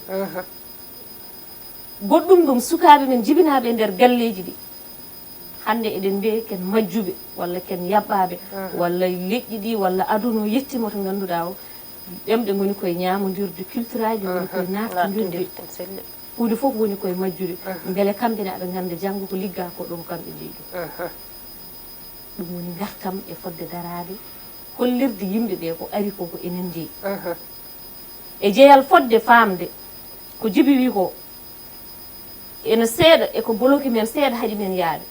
Goɗɗum ɗum, sukaaɓe men jibinaaɓe e nder galleeji ɗi, hannde eɗen mbiya ken majjuɓe, walla ken yaɓɓaaɓe, walla leƴƴi ɗi, walla aduna o yettiima to ngannduɗaa o, ɗemɗe ngoni koye ñaamondirde, culture aji ngoni koye naattondirde. Huunde fof woni koye majjude. Mbele kamɓe ne aɓe ngannda janngo ko liggaa ko ɗo, ko kamɓe njeyi ɗum. Ɗum woni ngartam e fodde daraade, hollirde yimɓe ɓe ko ari ko, ko enen njeyi. E jeyal fodde faamde ko Jibi wi ko, ene seeɗa e ko boloki men seeɗa haɗi men yaade.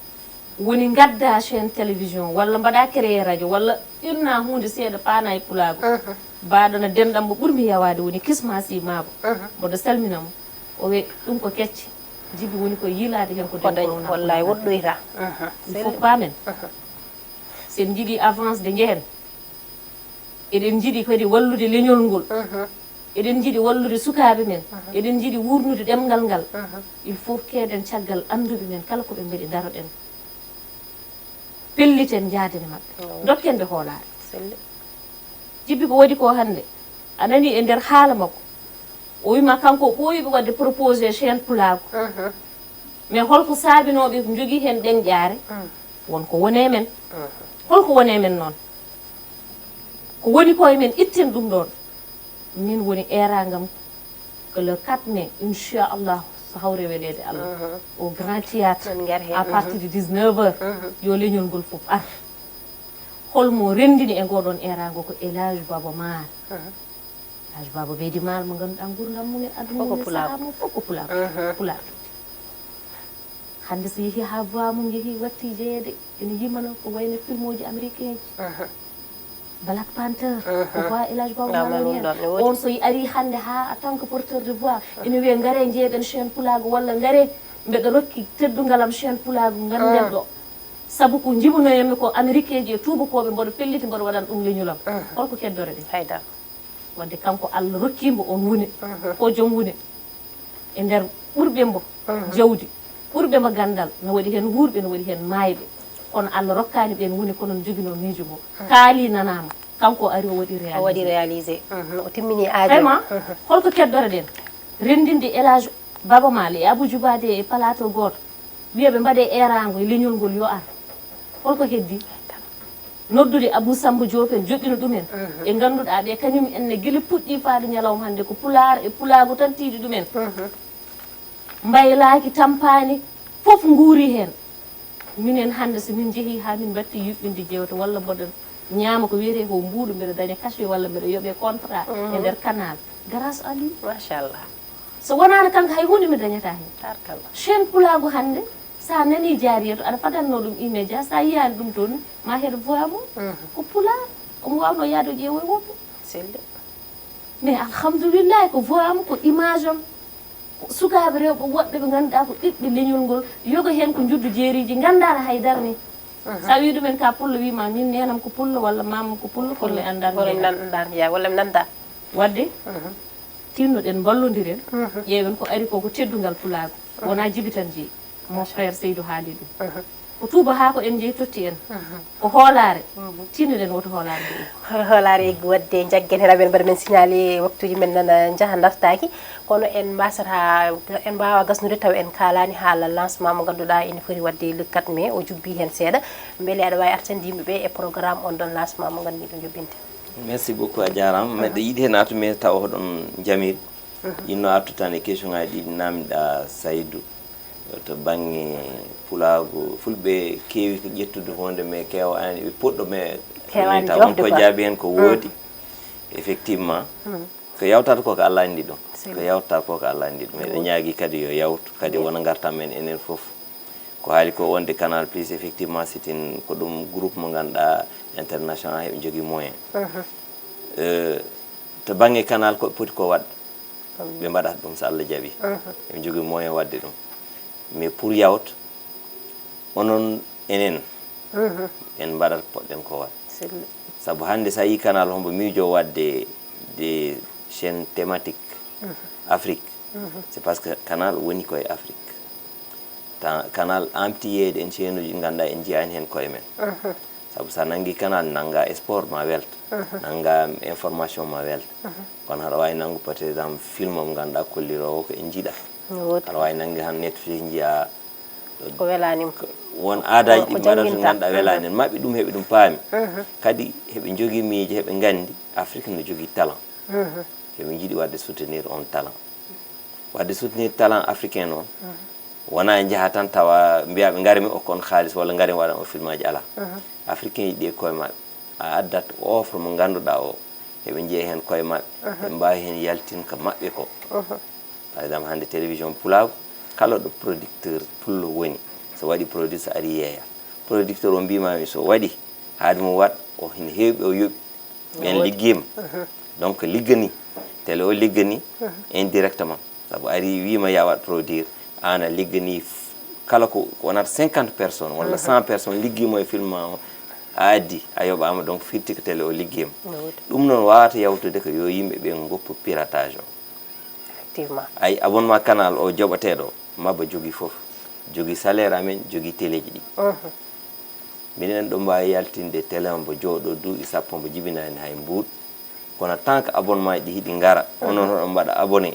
Woni ngadda chaîne télévision, walla mbaɗa créé radio, walla irna huunde seeɗa paana e pulaagu. Mbaɗana denɗam mo ɓurmi yawaade, woni kisma si maabo. Mboɗo salmina mo. O wi ɗum ko kecce. Jibi woni ko yiilaade heen ko debbo o wona ko wallahi nafata. Woɗɗoyta. Il faut paamen. Si en njiɗi avance de njehen, eɗen njiɗi kadi wallude leñol ngol. Eɗen njiɗi wallude sukaaɓe men. Eɗen njiɗi wuurnude ɗemngal ngal. Il faut keeden caggal annduɓe men kala ko ɓe mbaɗi, ndaroɗen. Pelliten, njaaden e maɓɓe. Dokken ɓe hoolaare. Jibi ko waɗi ko hannde, a nani e nder haala makko, o wima kanko o ɓooyiɓe waɗde proposé chaîne pulaagu. Mais holko saabinooɓe ko njogii heen ɗemƴaare? Won ko woni e men. Holko woni e men noon? Ko woni ko e men, itten ɗum ɗoon. Min woni eeraangam ko le quatre mai, inchallah, so hawre weleede Allah, au Grand Théâtre, à partir de dix-neuf heures, yo leñol ngol fof ar. Holmo renndini e ngoo ɗoon eeraango? Ko El Hadj Baba Maal. El Hadj Baba Beydi Maal mo ngannduɗaa nguurndam mum e aduna mum e sahaa mum fof ko pulaagu. Pulaar. Hannde so yehi haa voix mum yehi watti jeyeede, ene yimana ko wayno filmuuji américain ji. Black Panther, ko voix El Hadj Baba Maal woni heen. On so ari hannde haa en tant que porteur de voix, ene wiya ngare njeeɓen chaîne pulaagu walla ngare mbeɗa rokki teddungal am chaîne pulaagu ngannden ɗo. Sabu ko njibinoyammi ko américain ji e tuubakooɓe mboɗo felliti mboɗo waɗan ɗum leñolam. Holko keddore ɗen? Haydara. Wadde kanko Allah rokkiimo on wune, ko joom wune. E nder ɓurɓe mbo jawdi, ɓurɓe mbo ganndal, no waɗi heen wuurɓe, no waɗi heen maayɓe. Kono Allah rokkaani ɓeen wune, kono no joginoo miijo ngo. Kaali nanaama, kanko o ari o waɗi réalisé. O waɗi réalisé. O timmini aajo. Vraiment, holko keddore ɗen? Renndinde El Hadj Baba Maal e Abou Djouba de e plateau gooto. Wiya ɓe mbaɗe eeraango e leñol ngol yo ar. Holko heddi? Noddude Abou Samba Diop en, joɗɗina ɗumen. Ɓe ngannduɗaa ɓe, kañum en ne gila puɗɗi faade ñalawma hannde ko pulaar e pulaagu tan tiiɗi ɗumen. Mbaylaaki, tampaani, fof nguuri heen. Minen hannde so min njehii haa min mbatti yuɓɓinde jeewte walla mboɗo ñaama ko wiyetee ko mbuuɗu, mbeɗa daña cachet walla mbeɗa yoɓe contrat e nder canal, grâce à lui. Machallah. So wonaano kanko, hay huunde mi dañataa heen. Taarkalla. Chaîne pulaagu hannde, so a nanii Jaariyatu, aɗa fadannoo ɗum immédiat, so a yiyaani ɗum toon, ma heɗo voix mum. Ko pulaar, omo waawnoo yahde o ƴeewoya woɓɓe. Selli. Mais alhamdulillahi, ko voix am, ko image am, ko sukaaɓe rewɓe woɗɓe ɓe ngannduɗaa ko ɓiɓɓe leñol ngol, yoga heen ko njuddu jeeriiji, nganndaano hay dara ni. So a wii ɗumen ka pullo, wii ma min neenam ko pullo walla mamam ko pullo, kono mi anndaano. Kono mi anndaano, ya, walla mi nanndaa. Wadde, tinnoɗen, mballondiren, ƴeewen ko ari ko, ko teddungal pulaagu, wonaa Jibi tan jeyi. Mon frère Seydou haali ɗum. Ko tuuba haa ko en njeyi totti en. Ko hoolaare. Tinnoɗen woto hoolaare nde eggu. Hoolaare eggu, wadde njaggen heen amen mbaɗa men signalé waktuuji men nana njaha ndartaaki. Kono en mbasata, en mbaawa gasnude taw en kaalaani haala lancement mo ngannduɗaa ene foti waɗde le quatre mai, o jubbii heen seeɗa. Mbele aɗa waawi artande yimɓe ɓe e programme on ɗon lancement mo ngannduɗaa ɗum jobbinte? Merci beaucoup, a jaaraama. Meɗa yiɗi heen artude, mais tawa hoɗon Jamil. Inno artu tan e question ŋaaji ɗi naamniɗaa Saydou. To baŋŋe pulaagu, fulɓe keewi ko ƴettude huunde, mais keewaani, ɓe puɗɗo, mais keewaani taw on jofde ko quoi. Jaabi heen ko woodi. Effectivement. Ko yawtata ko, ko Allah anndi ɗum. Ko yawtata ko, ko Allah anndi ɗum. Eɗen ñaagi kadi yo yawtu, kadi wona ngartam men enen fof. Ko haali ko wonde Canal Plus, effectivement, c'est une, ko ɗum groupe mo ngannduɗaa international, heɓe njogii moyen. Euh, to baŋŋe canal ko ɓe poti ko waɗ, ɓe mbaɗat ɗum so Allah jaɓi. Eɓe njogii moyen waɗde ɗum. Mais pour yawta, Onon enen, en mbaɗat poɗɗen ko waɗ. Sabu hannde so a yii canal hombo miijo waɗde des chaînes thématiques Afrique, c'est parce que canal woni koye Afrique. Ta canal amti yeeyde en chaîne uji ɗi ngannduɗaa en njiyaani heen koye men. Sabu so a nanngi canal, nannga sport ma welt, nannga information ma welt. Kono haɗa waawi nanngu par exemple film mo ngannduɗaa kolliroowo ko en njiɗa. Aɗa waawi nanngi han Netflix njiya ko welaani mo. Won aadaaji ɗi mbaɗata ngannduɗaa welaani en. Maɓɓe ɗum heɓe ɗum paami. Kadi heɓe njogii miijo, heɓe nganndi Afrique no jogii talent. Heɓe njiɗi waɗde soutenir on talent. Waɗde soutenir talent africain noon, wonaa njaha tan tawa mbiya ɓe ngari mi okka on haalis walla ngari mi waɗa on filmaaji, alaa. Africain yiɗi e koye maɓɓe. A addat offre mo ngannduɗaa o, heɓe njiya heen koye maɓɓe, ɓe mbaawi heen yaltin ko maɓɓe ko. Par exemple hannde télévision pulaagu, kala ɗo producteur pullo woni, so waɗi produit so ari yeeya. Producteur o mbiimaami so waɗi, haade mum waɗ, o hino heewi ɓe o yoɓi. Ɓeen liggiima. Donc liggani, télé o liggani indirectement. Sabu ari wiima ya waɗ produire, aan a liggani kala ko wonata cinquante personnes walla cent personnes liggiima e film ma o, a addi, a yoɓaama, donc firti ko télé o liggiima. Ɗum noon waawata yawtude ko yo yimɓe ɓe ngoppu piratage o. Effectivement. Ay abonnement canal o joɓateeɗo, mabba jogii fof. Jogii salaire amen, jogii teleeji ɗi. Minen ɗo mbaawi yaltinde télé mbo jooɗo duuɓi sappo mbo jibinaani hay mbuuɗ. Kono tant que abonnement ji ɗi hiɗi ngara, onon hoɗon mbaɗa abonné.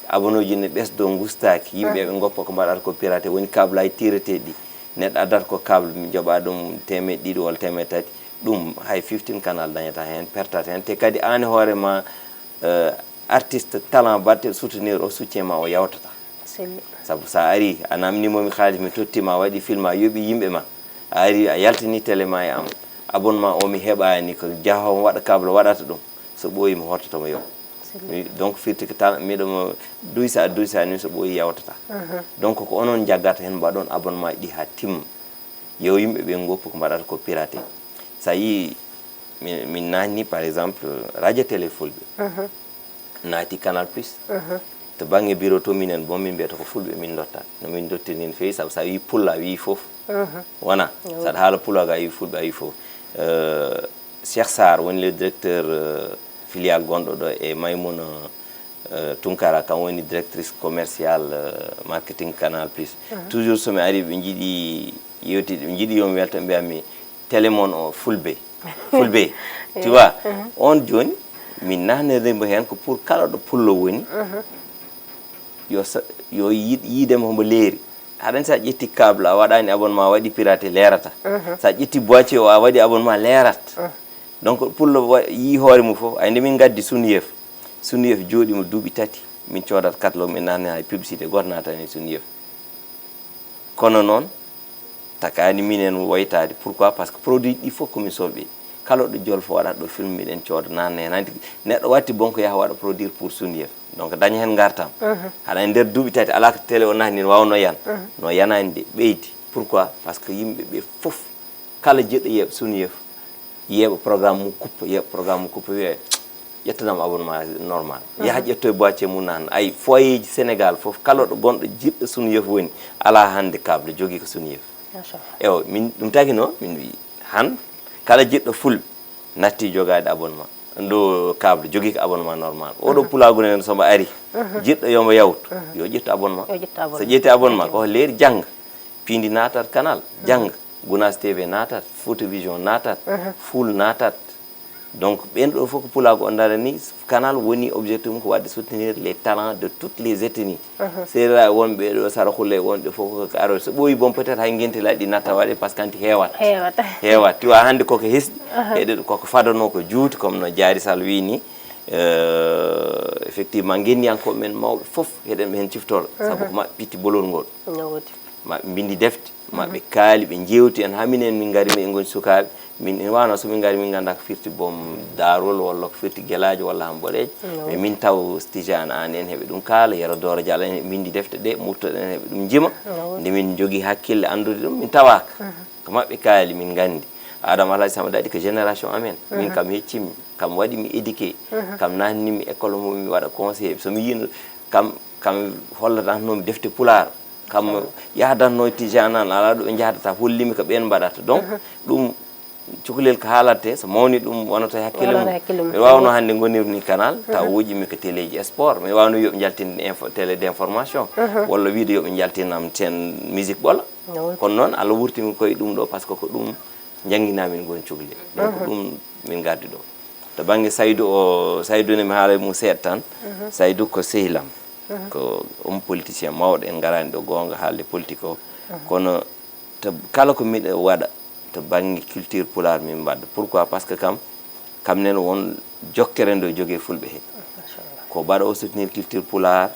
Abonné ji ne ɓesdo ngustaaki, yimɓe ɓe ngoppa ko mbaɗata ko pirate, woni câble ay tireteeɗi ɗi. Neɗɗo addata ko câble, mi joɓa ɗum teemeɗɗe ɗiɗi walla teemeɗɗe tati, ɗum hay fifteen canal dañata heen, pertata heen. Te kadi aan e hoore ma, eh, artiste talent baɗte soutenir o, soutien ma o yawtata. Sabu so a ari, a namnii mo mi haalis, mi totti ma, a waɗi film, a yoɓi yimɓe ma, a ari a yaltini télé ma e am, abonnement o mi heɓaani, ko jaha o waɗa câble waɗata ɗum, so ɓooyi mi hootata mo yoɓ. Donc firti ko tan miɗo mo duysa a duysa ni, so ɓooyi yawtata. Donc ko onon njaggata heen, mbaɗon abonnement ɗi haa timma. Yo yimɓe ɓe ngoppu ko mbaɗata ko pirate. So a yii min, min naatni par exemple radio télé fulɓe, naati canal plus. To bannge bureau to minen bon min mbiyata ko fulɓe min dotta, no min dottiri nin feewi, sabu so a wii pulla a wii fof. Wona so aɗa haala pulaagu a wii fulɓe a wii fof. Cheikh Sarr woni le directeur, euh, filiale gonɗo ɗo e Maimouna, euh, Tunkara, kam woni directrice commerciale, euh, marketing canal plus. Toujours so mi ari ɓe njiɗi yewtide, ɓe njiɗi yo mi welto, ɓe mbiyammi télé mon o fulɓe. Fulɓe. Tu vois? On jooni min nahnirde mo heen ko pour kala ɗo pullo woni, yo sa- yo yiid- yiide mo hombo leeri. Haɗa anndi so a ƴetti câble a waɗaani abonnement a waɗi pirate leerata. So a ƴetti boîtier o a waɗi abonnement leerat. Donc pullo wa- yii hoore mum fof. Ay nde min ngaddi Sunuyef, Sunuyef jooɗiima duuɓi tati, min coodat catalogue, min naatna hay publicité gooto naatani Sunuyef. Kono noon takaani minen woytaade. Pourquoi? Parce que produit ɗi fof ko min sohli. Kala ɗo jolfo waɗata ɗo film miɗen cooda naatna heen. Hanti neɗɗo watti bon ko yaha waɗa produire pour Sunuyef, donc daña heen ngartam. Haɗa e nder duuɓi tati alaa ko télé o naatni no waawno yan. No yanaani de, ɓeydi. Pourquoi? Parce que yimɓe ɓe fof, kala jiɗɗo yeeɓa Sunuyef, yeeɓa programme mum kuppa, yeeɓa programme mum kuppa, wiya ƴettanam abonnement normal. Yaha ƴetto e boîtier mum naatna. Ay foyer ji Sénégal fof, kala ɗo gonɗo jiɗɗo Sunuyef woni, alaa hannde câble jogii ko Sunuyef. Ewo min ɗum tagi noon min mbi han kala jiɗɗo fulɓe natti jogaade abonnement, ɗo câble jogii ko abonnement normal. Oɗo pulaagu ne somo ari, jiɗɗo yomo yawtu, yo ƴettu abonnement. So ƴetti abonnement ko leeri jannga, piindi naatat canal jannga, Gunaas TV naatat, Fouta Vision naatat, Fuul naatat. Donc ɓen ɗo fof ko pulaagu on darani. Canal woni objectif mum ko waɗde soutenir les talents de toutes les ethnies. Seeɗa wonɓe ɗo Saraxule wonɓe fof ko aroɓe, so ɓooyi bon peut-être hay ngentila ɗi natta waɗe parce que hanti heewat. Heewat. Heewat. Tu vois hannde koko hesɗi, eɗe koko fadano ko juuti comme no Jaari Sall wi ni. Euh, effectivement ngendiyankooɓe men mawɓe fof heɗen ɓe heen ciftoro, sabu ko maɓɓe pitti bolol ngol. Maɓɓe mbindi defte, maɓɓe kaali, ɓe njeewti en haa minen min ngari min ngoni sukaaɓe. Min ina waawno so min ngari min ngannda ko firti boom daarol walla ko firti gelaajo walla han boɗeejo. Mais min taw Tijaan aan en heɓe ɗum kaala, Yero Dooro Jal en heɓe mbindi defte ɗe, Murtoɗo en heɓe ɗum njima. Nde min njogii hakkille anndude ɗum min tawaaka. Ko maɓɓe kaali min nganndi. Adama Alhaji Samba Daɗi ko génération amen. Min kam heccimmi, kam waɗi mi éduqué, kam naatni mi école mum mi waɗa conseillé. So mi yiino kam, kam hollata noon defte pulaar. Kam yahdanno Tijaan an, alaa ɗo ɓe njahdata, hollimi ko ɓeen mbaɗata. Donc ɗum cukalel ko haalate, so mawni ɗum wonata e hakkille mum. Mbiɗa waawno hannde ngonir ni canal, taw wooƴimi ko téléji sport. Mi waawno yo ɓe njaltin info, télé d'information, walla wiide yo ɓe njaltinam ten musique ɓola. Kono noon, Allah wurtimi koye ɗum ɗo, par ce que ko ɗum njannginaa min ngon cukalel. Donc ɗum min ngaddi ɗo. To bannge Saydu o, Saydu ne mi haala mum seeɗa tan. Saydu ko sehilam. Ko homme politicien mawɗo, en ngaraani ɗo goonga haalde politique o. Kono to, kala ko miɗo waɗa to bannge culture pulaar min mbaɗa. Pourquoi? Par ce que kam, kam nen won jokkere nde o jogii fulɓe he. Ko mbaɗa o soutenir culture pulaar,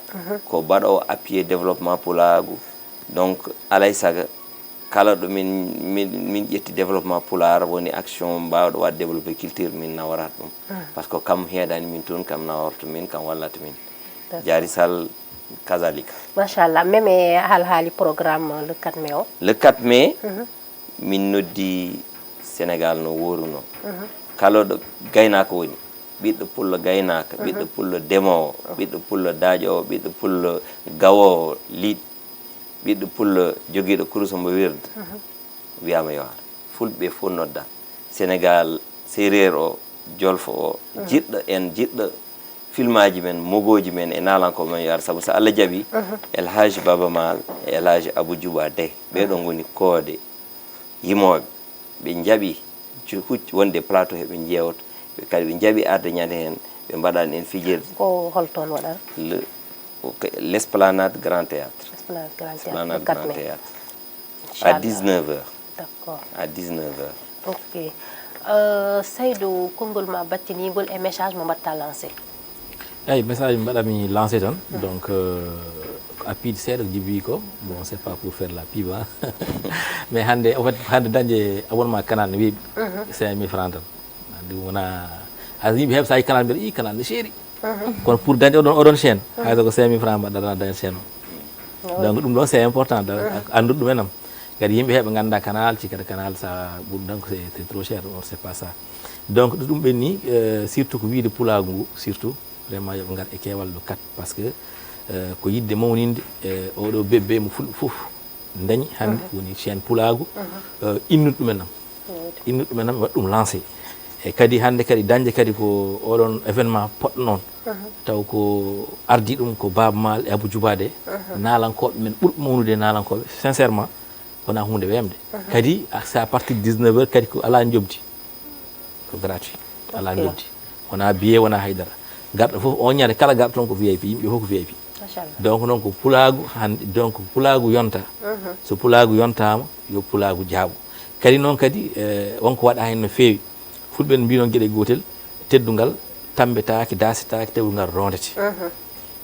ko mbaɗa o appuyer développement pulaagu. Donc, alay saga, kala ɗo min, min, min ƴetti développement pulaar, woni action mbaawɗo waɗ développer culture, min nawarat ɗum. Par ce que kam heedani min toon, kam nawarto min, kam wallata min. Jaari Sall, kazalika. Machallah. Même e hal haali programme le quatre mai o? Le quatre mai, min noddi Sénégal no wooruno. Kala ɗo gaynaako woni, ɓiɗɗo pullo gaynaako, ɓiɗɗo pullo demoowo, ɓiɗɗo pullo daaƴoowo, ɓiɗɗo pullo gawoowo liɗɗi, ɓiɗɗo pullo jogiiɗo kurus mbo wirda, wiyaama yo ar. Fulɓe fof nodda. Sénégal, séeréer o, jolfo o, jiɗɗo en, jiɗɗo filmaaji men, mogooji men e naalankooɓe men yo ar. Sabu so Allah jaɓi, El Hadj Baba Maal e El Hadj Abou Djouba Deh, ɓee ɗoo ngoni koode yimooɓe. Ɓe njaɓi ju-, hucc wonde plateau he ɓe njeewta. Ɓe kadi ɓe njaɓi arde ñande heen, ɓe mbaɗan en fijirde. Ko hol toon waɗata? Le, ko L'Esplanade Grand Théâtre. Esplanade Grand Théâtre, Esplanade le quatre Grand mai. Théâtre. À dix-neuf heures. D'accord. À dix-neuf heures. Ok. Euh, Saydou, konngol ma battiniingol e message mo mbaɗta lancé? Eyi, message mi mbaɗami lancé tan. Donc, euh, ko appui seeɗa ko jibi ko. Bon, c'est pas pour faire la pub, hein. Mais hannde, en fait, hannde dañde abonnement canal ne weeɓi. Cinq mille francs tan. Hannde wona, hay yimɓe heɓe sa yi canal mbiɗa, "Ii, canal ne seeri." Kono pour dañde oɗon, oɗon chaîne, hay so ko cinq mille francs mbaɗɗa tan a dañat chaîne o. Donc ɗum ɗon c'est important, da-, anndude ɗum enam. Kadi yimɓe heɓe ngannda canal, cikkata canal sa ɓuri donc c'est, c'est trop cher, or c'est pas ça. Donc ɗo ɗum ɓenni, euh, surtout ko wiide pulaagu ngu, surtout vraiment yoɓe ngar e keewal le quatre, parce que, euh, ko yiɗde mawninde, euh, oɗo bébé mo fulɓe fof dañi hannde, woni chaîne pulaagu, euh, innude ɗum enam. Innude ɗum enam, waɗa ɗum lancé. E kadi hannde kadi dañde kadi ko oɗon événement poɗɗo noon. Taw ko ardi ɗum ko Baaba Maal e Abou Djouba Deh, naalankooɓe men ɓurɓe mawnude e naalankooɓe, sincèrement, wona huunde weemde. Kadi, à partir de dix-neuf heures, kadi ko alaa njoɓdi. Ko gratuit. Alaa njoɓdi. Wona billet, wona haydara. Garɗo fof, on ñande kala garɗo toon ko V I P, yimɓe fof ko V I P. Machallah. Donc noon ko pulaagu hannde, donc ko pulaagu yonta. So pulaagu yontaama, yo pulaagu jaaɓo. Kadi noon kadi, eh, wonko waɗa heen no feewi. Fulɓe no mbiy noon geɗe gootel, teddungal tammbetaake, daasetaake, teddungal roondete.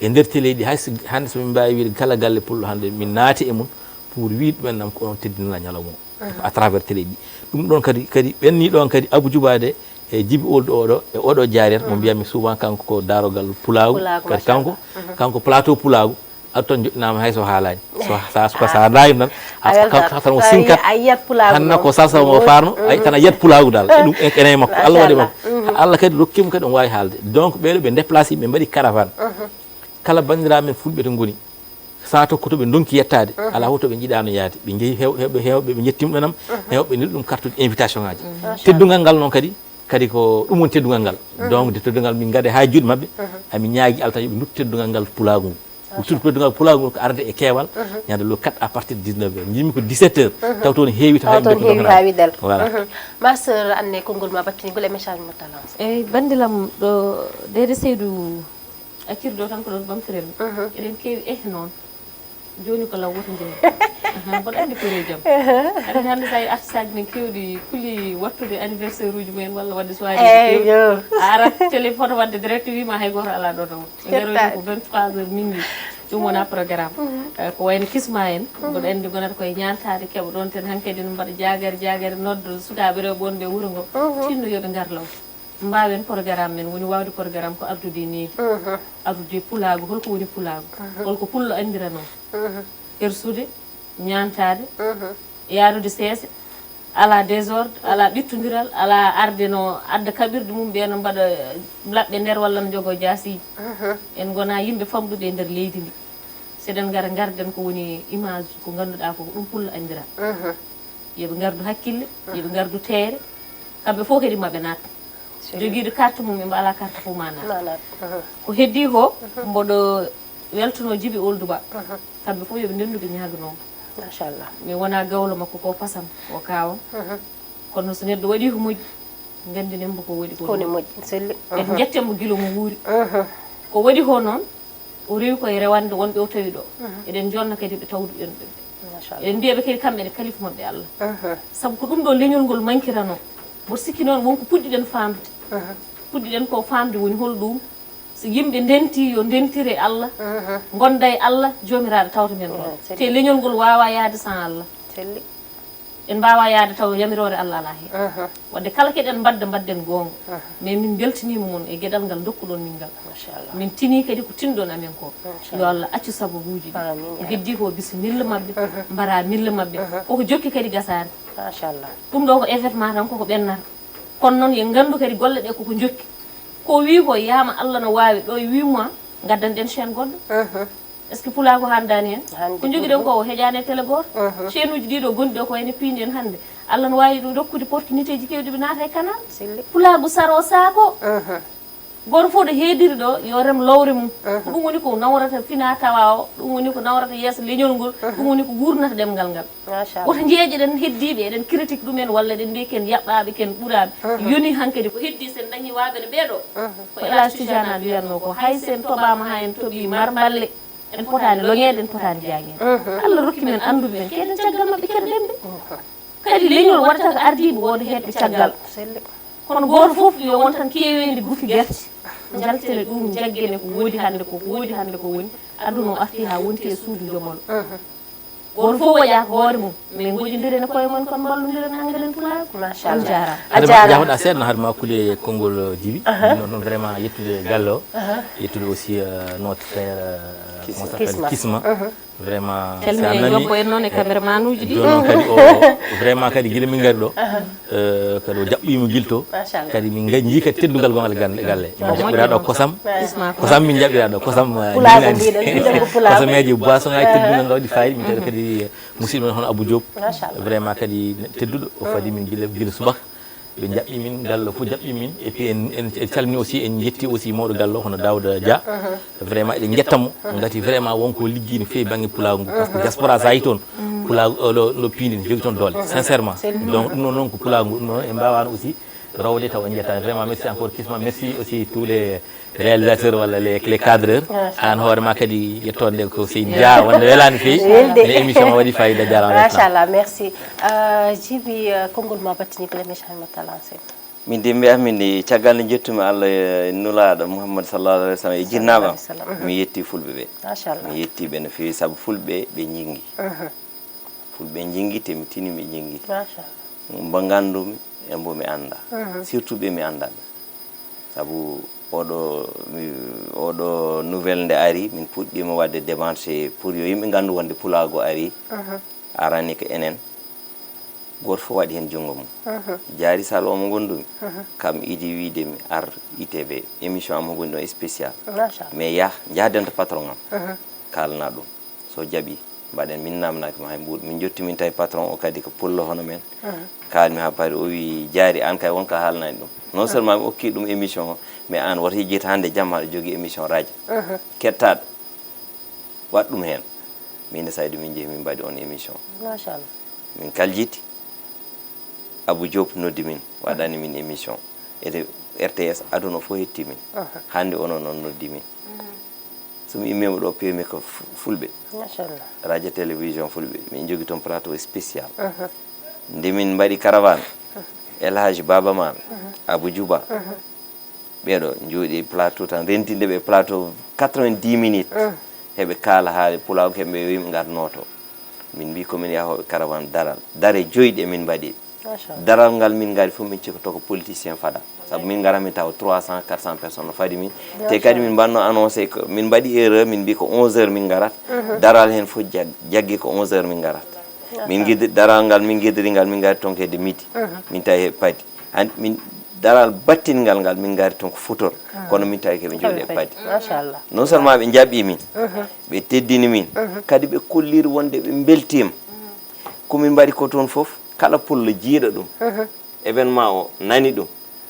E nder télé ɗi, hay so, hannde so min mbaawi wiide kala galle pullo hannde min naati e mum pour wiide ɗumen nam ko onon teddinana ñalawma o. À travers télé ɗi. Ɗum ɗon kadi, kadi ɓenni ɗon kadi Abou Djouba Deh e Djiby Ould oɗo, e oɗo jaariyat mo mbiyatmi souvent kanko ko daarogal pulaagu. Pulaagu, kadi kanko, kanko plateau pulaagu, aɗa toon joɗɗinaama hay so haalaani. So, sa, so, sa daayima tan, a, a weltat. Ka, ka, tan o sinkat. A yiyat pulaagu hanna noon. Ko salsa mo faarno, ay tan a yiyat pulaagu dal. Ɗum en, ene e makko. Allah waɗi makko. Machallah. Allah kadi rokki mo kadi omo waawi haalde. Donc ɓeeɗo ɓe déplacé, ɓe mbaɗi caravane. Kala banndiraaɓe men fulɓe to ngoni, sa tokko to ɓe ndonki yettaade, alaa fof to ɓe njiɗaano yahde. Ɓe njehi heew-, heewɓe, heewɓe, ɓe njettima ɗonam, heewɓe nelɗum carte invitation ngaji. Machallah. Teddungal ngal noon kadi, kadi ko ɗum woni teddungal ngal. Donc, nde teddungal min ngade haa juuɗe maɓɓe, amin ñaagi Allah tan yo ɓe nduttu teddungal ngal pulaagu ngu. Surtout teddungal pulaagu ngu ko arde e keewal, ñande le quatre à partir de dix-neuf heures. Njimmi ko dix-sept heures, taw toon heewi, taw taw toon heewi haa wiɗal. Voilà. Ma sœur, anne konngol ma battiningol e message mo talance. Eyi, banndilam ɗo, Dede Seydou, accirɗo tan ko ɗon ɓamtirem. Eɗen keewi eh noon. Jooni ko law woto njeyi. Aha, mboɗo anndi ko rewi jam. Aɗa anndi hannde so a yii artistaaji men keewɗi kuli waɗtude anniversaire uji mumen walla waɗde soirée ji keewɗi. A arat télé photo waɗde direct wiima hay gooto alaa ɗo taw. Ɓe ngaroyde ko vingt-trois heures minuit. Ɗum wona programme. Eh, ko wayno kisma en. Mboɗo anndi gonata koye ñaantaade keɓa ɗoon ten hankadi no mbaɗa jaagari jaagari nodda sukaaɓe rewɓe wonɓe e wuro ngo. Tinno yo ɓe ngar law. Mbaawen programme men woni waawde programme ko ardude ni. Ardude pulaagu, holko woni pulaagu? Holko pullo anndirano? Hersude, ñaantaade, yaarude seese, alaa désordre, alaa ɓittondiral, alaa arde no adda kaɓirɗe mum ɓe no mbaɗa laɓɓe nder walla no njogoo jaasiiji. En ngona yimɓe famɗuɓe e nder leydi ndi. So eɗen ngara, ngarden ko woni image ko ngannduɗaa ko, ko ɗum Pullo anndira. Yo ɓe ngardu hakkille, yo ɓe ngardu teere. Kamɓe fof kadi maɓe naat. Jogiiɗo carte mum e mbaɗa carte fof ma naat. Ko heddii ko, mboɗo weltanoo Jibi Ould Ba. Kamɓe fof yo ɓe ndenndu ɓe ñaaganoo. Machallah. Mi wonaa gawlo makko, ko pasam, ko kaawam. Kono so neɗɗo waɗii ko moƴƴi, nganndinen mbo ko waɗi ko. Ko ne moƴƴi, selli. En njetten mbo gila mo wuuri. Ko waɗi ko noon, o rewi koye rewande wonɓe o tawi ɗo. Eɗen jonna kadi ɓe tawduɗen ɓe. Machallah. Eɗen mbiya ɓe kadi kamɓe ne kalifu maɓɓe Allah. Sabu ko ɗum ɗo leñol ngol mankiranoo. Mboɗo sikki noon wonko puɗɗiɗen faamde. Puɗɗiɗen ko faamde woni hol ɗum. So yimɓe ndenti, yo ndentire Allah. Ngonda e Allah, Joomiraaɗo tawta men ɗon. Te leñol ngol waawaa yahde sans Allah. En mbaawaa yahde taw yamiroore Allah alaa heen. Waɗde kala keɗen mbadda, mbadden goonga. Mais min mbeltaniima mon e geɗal ngal ndokkuɗon min ngal. Min tinii kadi ko tinɗon amen ko. Yo Allah accu sababuuji ɗi. Ko heddii ko bisimilla maɓɓe, mbaraa milla maɓɓe. Koko jokki kadi gasaani. Ɗum ɗo ko événement tan, koko ɓennata. Kono noon, yo nganndu kadi golle ɗe koko jokki. Ko wii ko, yaama Allah no waawi, ɗo e huit mois, ngaddanɗen chaîne goɗɗo. Est-ce que Pulaagu hanndaani heen? Ko njogiɗen ko, o heƴaani e télé gooto. Chaîne uji ɗiɗo gonɗi ɗo ko wayno piindi en hannde. Allah no waawi ɗum rokkude opportunité ji keewɗi, ɓe naata e canal. Pulaagu saro saako. Gooto fof ɗo heediri ɗo, yo rem lowre mum. Ko ɗum woni ko nawrata fina tawa o, ɗum woni ko nawrata yeeso leñol ngol, ɗum woni ko wuurnata ɗemngal ngal. Woto njeeƴeɗen heddiiɓe, eɗen critique ɗumen walla eɗen mbiya ken yaɓɓaaɓe, ken ɓuraaɓe. Yoni hankadi ko heddii, sen dañi waaɓe no ɓee ɗo. Ko El Hadj Tijana wiyatnoo ko, hay sen toɓaama haa en toɓii marmballe, en potaani loñeede, en potaani jaañeede. Allah rokki men annduɓe men, keɗen caggal maɓɓe, keɗoɗen ɓe. Kadi leñol waɗata ko ardiiɓe wooda heedɓe caggal. Kono gooto fof yo won tan keeweendi gufi gerte. Njaltene ɗum, njaggene ko woodi hannde ko, ko woodi hannde ko woni. Aduna o arti haa wonti e suudu jomol. Gooto fof woƴa ko hoore mum. Min ngoƴondiren e koye mon, kono mballondiren, anngaden Pulaagu. Machallah. On jaaraama. A jaaraama. Jaafoɗa seeɗa no haade ma kuule konngol Jibi. Aha. Ɗum noon vraiment yettude galle o. Aha. Yettude aussi, euh, notre frère, euh, Kisma. Comment ça s'appelle? Kisma. Kisma. Aha. Vraiment, calmini, yobbo en noon e cameraman uji ɗi. Jooni noon kadi o, vraiment kadi gila min ngari ɗo. Aha. Eh, kadi o jaɓɓiima gila to. Machallah. Kadi min nji kadi teddungal gongal galle, galle. Min jaɓɓira ɗo kosam. Kosam min jaɓɓira ɗo, kosam, eh, Pulaagu mbiɗen, mbiɗen ko Pulaagu. Kosameeji, boisson ngaji teddungal ngal waɗi fayida. Min tawi kadi, eh, musidɗo men hono Abou Diop. Machallah. Vraiment kadi tedduɗo, o fadi min gila, gila subaka. Ɓe jaɓɓi min, galle fof jaɓɓi min. Et puis en, en, en calmini aussi, en jetti aussi mawɗo galle o hono Daouda Dia. Vraiment eɗen jetta mo. Ngati vraiment wonko liggi no feewi banggue Pulaagu ngu. Parce que diaspora so ari toon, Pulaagu o ɗo, ɗo piindi ne jogii toon doole, sincèrement. Donc ɗum noon, noon ko Pulaagu ngu, ɗum noon en mbaawano aussi rowde taw en jettaani. Vraiment merci encore Kisma, merci aussi tous les réalisateurs walla les, les cadreurs. Machallah. An hoore ma kadi yettoode nde ko seydi Dia, wonde welaani feewi. Weldi. Mais émission o waɗi fayida, jaaraama. Machallah, merci. Euh, Jibi, euh, konngol ma battini bala émission o watta lancé. Min de mbiyatmi nde, caggal nde njettumi Allah e Nulaaɗo Muhammad sallallahu alaihi wa sallam e jinnaaɓe am, sallallahu alaihi wa sallam. Mi yetti Fulɓe ɓe. Machallah. Mi yetti ɓe no feewi sabu Fulɓe ɓe njingi. Mhm. Fulɓe njingi te mi tini ɓe njingi. Machallah. Mbo nganndumi e mbo mi annda. Mhm. Surtout ɓe mi annda ɓe. Sabu oɗo, mi, oɗo nouvelle nde ari, min puɗɗiima waɗde démarche pour yo yimɓe nganndu wonde Pulaagu ari. Mhm. Arani ko enen. Gooto fof waɗi heen junngo mum. Mhm. Jaari Sall o mo ngonndumi, mhm, kam idi wiide mi ar I T V, émission am mo ngonɗi ɗon spécial. Machallah. Mais yah, njahden to patron am. Mhm. Kaalana ɗum. So jaɓi, mbaɗen. Min naamnaaki mo hay mbuuɗu. Min njotti min tawi patron o kadi ko pullo hono men. Mhm. Kaalmi haa paari, o wi, Jaari, aan kay won ko a haalnaani ɗum. Non seulement mi okki ɗum émission o, mais aan woto yejjit hannde jamma aɗa jogii émission radio. Mhm. Kettaaɗo. Waɗ ɗum heen. Min e Saydu min njehi min mbaɗi on émission. Machallah. Min kaljiti. Abou Diop noddi min, waɗani min émission. Ete R T S aduna fof hetti min. Aha. Hannde onon noon noddi min. Mhm. So mi immiima ɗo, piymi ko fu-, Fulɓe. Machallah. Radio Télévision Fulɓe. Min njogi toon plateau spécial. Aha. Nde min mbaɗi caravane, El Hadj Baba Maal, aha, Abou Djouba, aha, ɓeeɗo njooɗi e plateau tan, rentinde ɓe plateau quatre-vingt-dix minutes. Mm. Heɓe kaala haala pulaagu, heɓe mbiya yimɓe ngar nooto. Min mbi komin yahooɓe caravane daral. Dare joyɗe min mbaɗi. Machallah. Daral ngal min ngari fof min cikkoto ko politicien fada. Sabu min ngara min tawa trois cents, quatre cents personnes no fadi min. Te kadi min mbanno annoncé ko min mbaɗi erreur, min mbi ko onze heures min ngarat. Mhm. Daral heen fof jag-, jaggi ko onze heures min ngarat. Min ngiddi daral ngal, min ngiddiri ngal, min ngari toon hedde midi. Mhm. Min tawi he padi. Han-, min daral battinngal ngal, min ngari toon ko futor, kono min tawi ko ɓe jooɗi e paadi. Machallah. Non seulement ɓe njaɓɓi min, ɓe teddini min, kadi ɓe kolliri wonde ɓe mbeltiima. Ko min mbaɗi ko toon fof, kala pullo jiiɗo ɗum, événement o nani ɗum,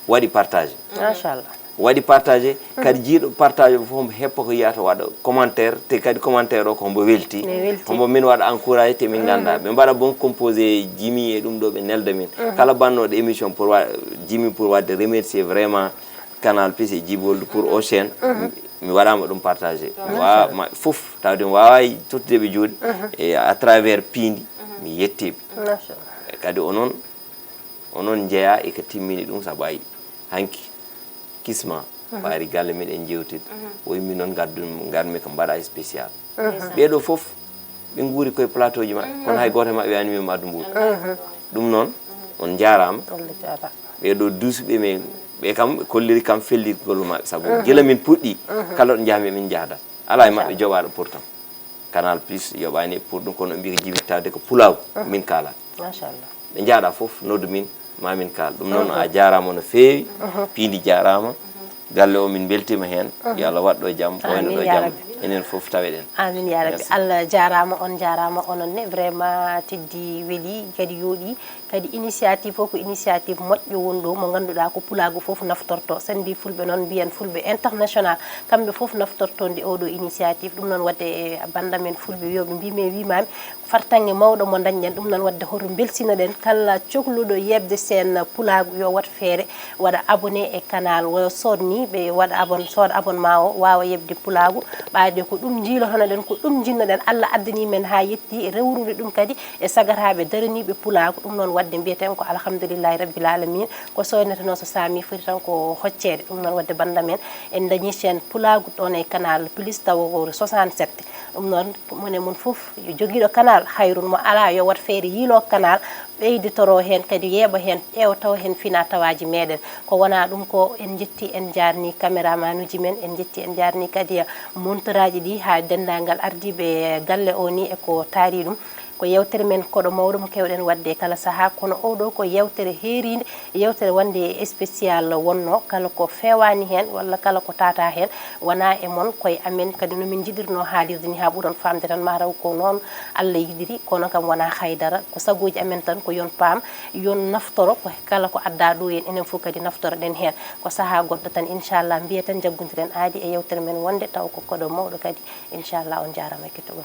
waɗi partagé. Machallah. Waɗi partagé, kadi jiiɗo partagé fof, heppa ko yiyata, waɗa commentaire, te kadi commentaire o ko hombo welti. Mi welti. Hombo min waɗa encouragé, te min ngannda. Ɓe mbaɗa bon composé jimi e ɗum ɗo, ɓe nelda min. Kala bannooɗo émission pour wa-, jimi pour waɗde remercier vraiment Canal Plus e Jiboldu pour Ocean. Mi, mi waɗama ɗum partagé. Mi wawa ma-, fof, tawde mi wawa tottude ɓe juuɗe. E à travers piindi, mi yettiɓe. Machallah. E kadi onon, onon njeeya e ko timmini ɗum, sabu ay hanki kisma faari galle min en jewtid. O yimmi noon ngaddu, ngarmi ko mbaɗa spécial. Ɓeeɗo fof ɓe nguuri koye plateau ji maɓɓe, kono hay gooto e maɓɓe wiyani min maddu mbuuɗu. Ɗum noon, on njaaraama. Allah jaaraama. Ɓeeɗo duusuɓe men, ɓe kam ɓe kolliri kam fellitgol maɓɓe, sabu gila min puɗɗi, kala ɗo njahmi min njahda. Alaa e maɓɓe joɓaaɗo pourtant. Canal Plus yoɓaani pour ɗum, kono mbi ko jiwi tawde ko pulaagu, min kaala. Machallah. Ɓe njaaɗa fof, noddu min, ma min kaal. Ɗum noon, a jaaraama no feewi, piindi jaaraama. Galle o min mbeltiima heen. Yo Allah waɗ ɗo jam, ɓooyna ɗo jam. Enen fof taweɗen. Amin ya rabbi. Merci. Allah jaaraama, on jaaraama, onon ne. Vraiment, teddi, weli, kadi yooɗi. Kadi initiative o ko initiative moƴƴo woni ɗo, mo ngannduɗaa ko pulaagu fof naftorto. Sen mbi fulɓe noon, mbiyen fulɓe international. Kamɓe fof naftorto nde oɗo initiative. Ɗum noon waɗde e bannda men fulɓe wiyooɓe mbi men wimami. Fartaŋŋe mawɗo mo dañɗen, ɗum noon waɗde hoto mbelsinoɗen kala cokluɗo yeɓde seen pulaagu yo waɗ feere waɗa abonné e canal o, soodni ɓe waɗa abon-, sooda abonnement o, waawa yeɓde pulaagu. Ɓaade ko ɗum njiilotonoɗen, ko ɗum njinnoɗen, Allah addani men haa yetti rewrude ɗum kadi e sagataaɓe daraniiɓe pulaagu. Ɗum noon waɗde mbiyeten ko alhamdulillahi rabbil alamin, ko soodnetenoo so saami foti tan ko hocceede. Ɗum noon waɗde bannda men en dañii chaîne pulaagu ɗoon e Canal Plus tawa ko soixante-sept. Ɗum noon, mone mum fof, yo jogiiɗo canal, hayrun mo alaa, yo waɗ feere yiiloo canal, ɓeyditoro heen, kadi yeeɓa heen, ƴeewa tawa heen fina tawaaji meeɗen. Ko wonaa ɗum ko, en njetti, en njaarni caméraman uji men, en njetti, en njaarni kadi montoraaji ɗi, haa denndaangal ardiiɓe galle o ni e ko taari ɗum. Ko yeewtere men koɗo mawɗo mo keewɗen waɗde kala sahaa, kono oɗo ko yeewtere heeriinde, yeewtere wonde e spécial wonno, kala ko feewaani heen walla kala ko taataa heen, wonaa e mon, ko e amen. Kadi no min njiɗirnoo haalirde ni, haa ɓuron faamde tan, mataw ko noon Allah yiɗiri, kono kam wonaa haydara, ko sagooji amen tan, ko yon paam, yon naftoro, ko kala ko addaa ɗo en, enen fof kadi naftoroɗen heen. Ko sahaa goɗɗo tan, inchallah, mbiyeten, njaggondiren aadi e yeewtere men wonde, taw ko koɗo mawɗo kadi, inchallah, on njaaraama e kettugol.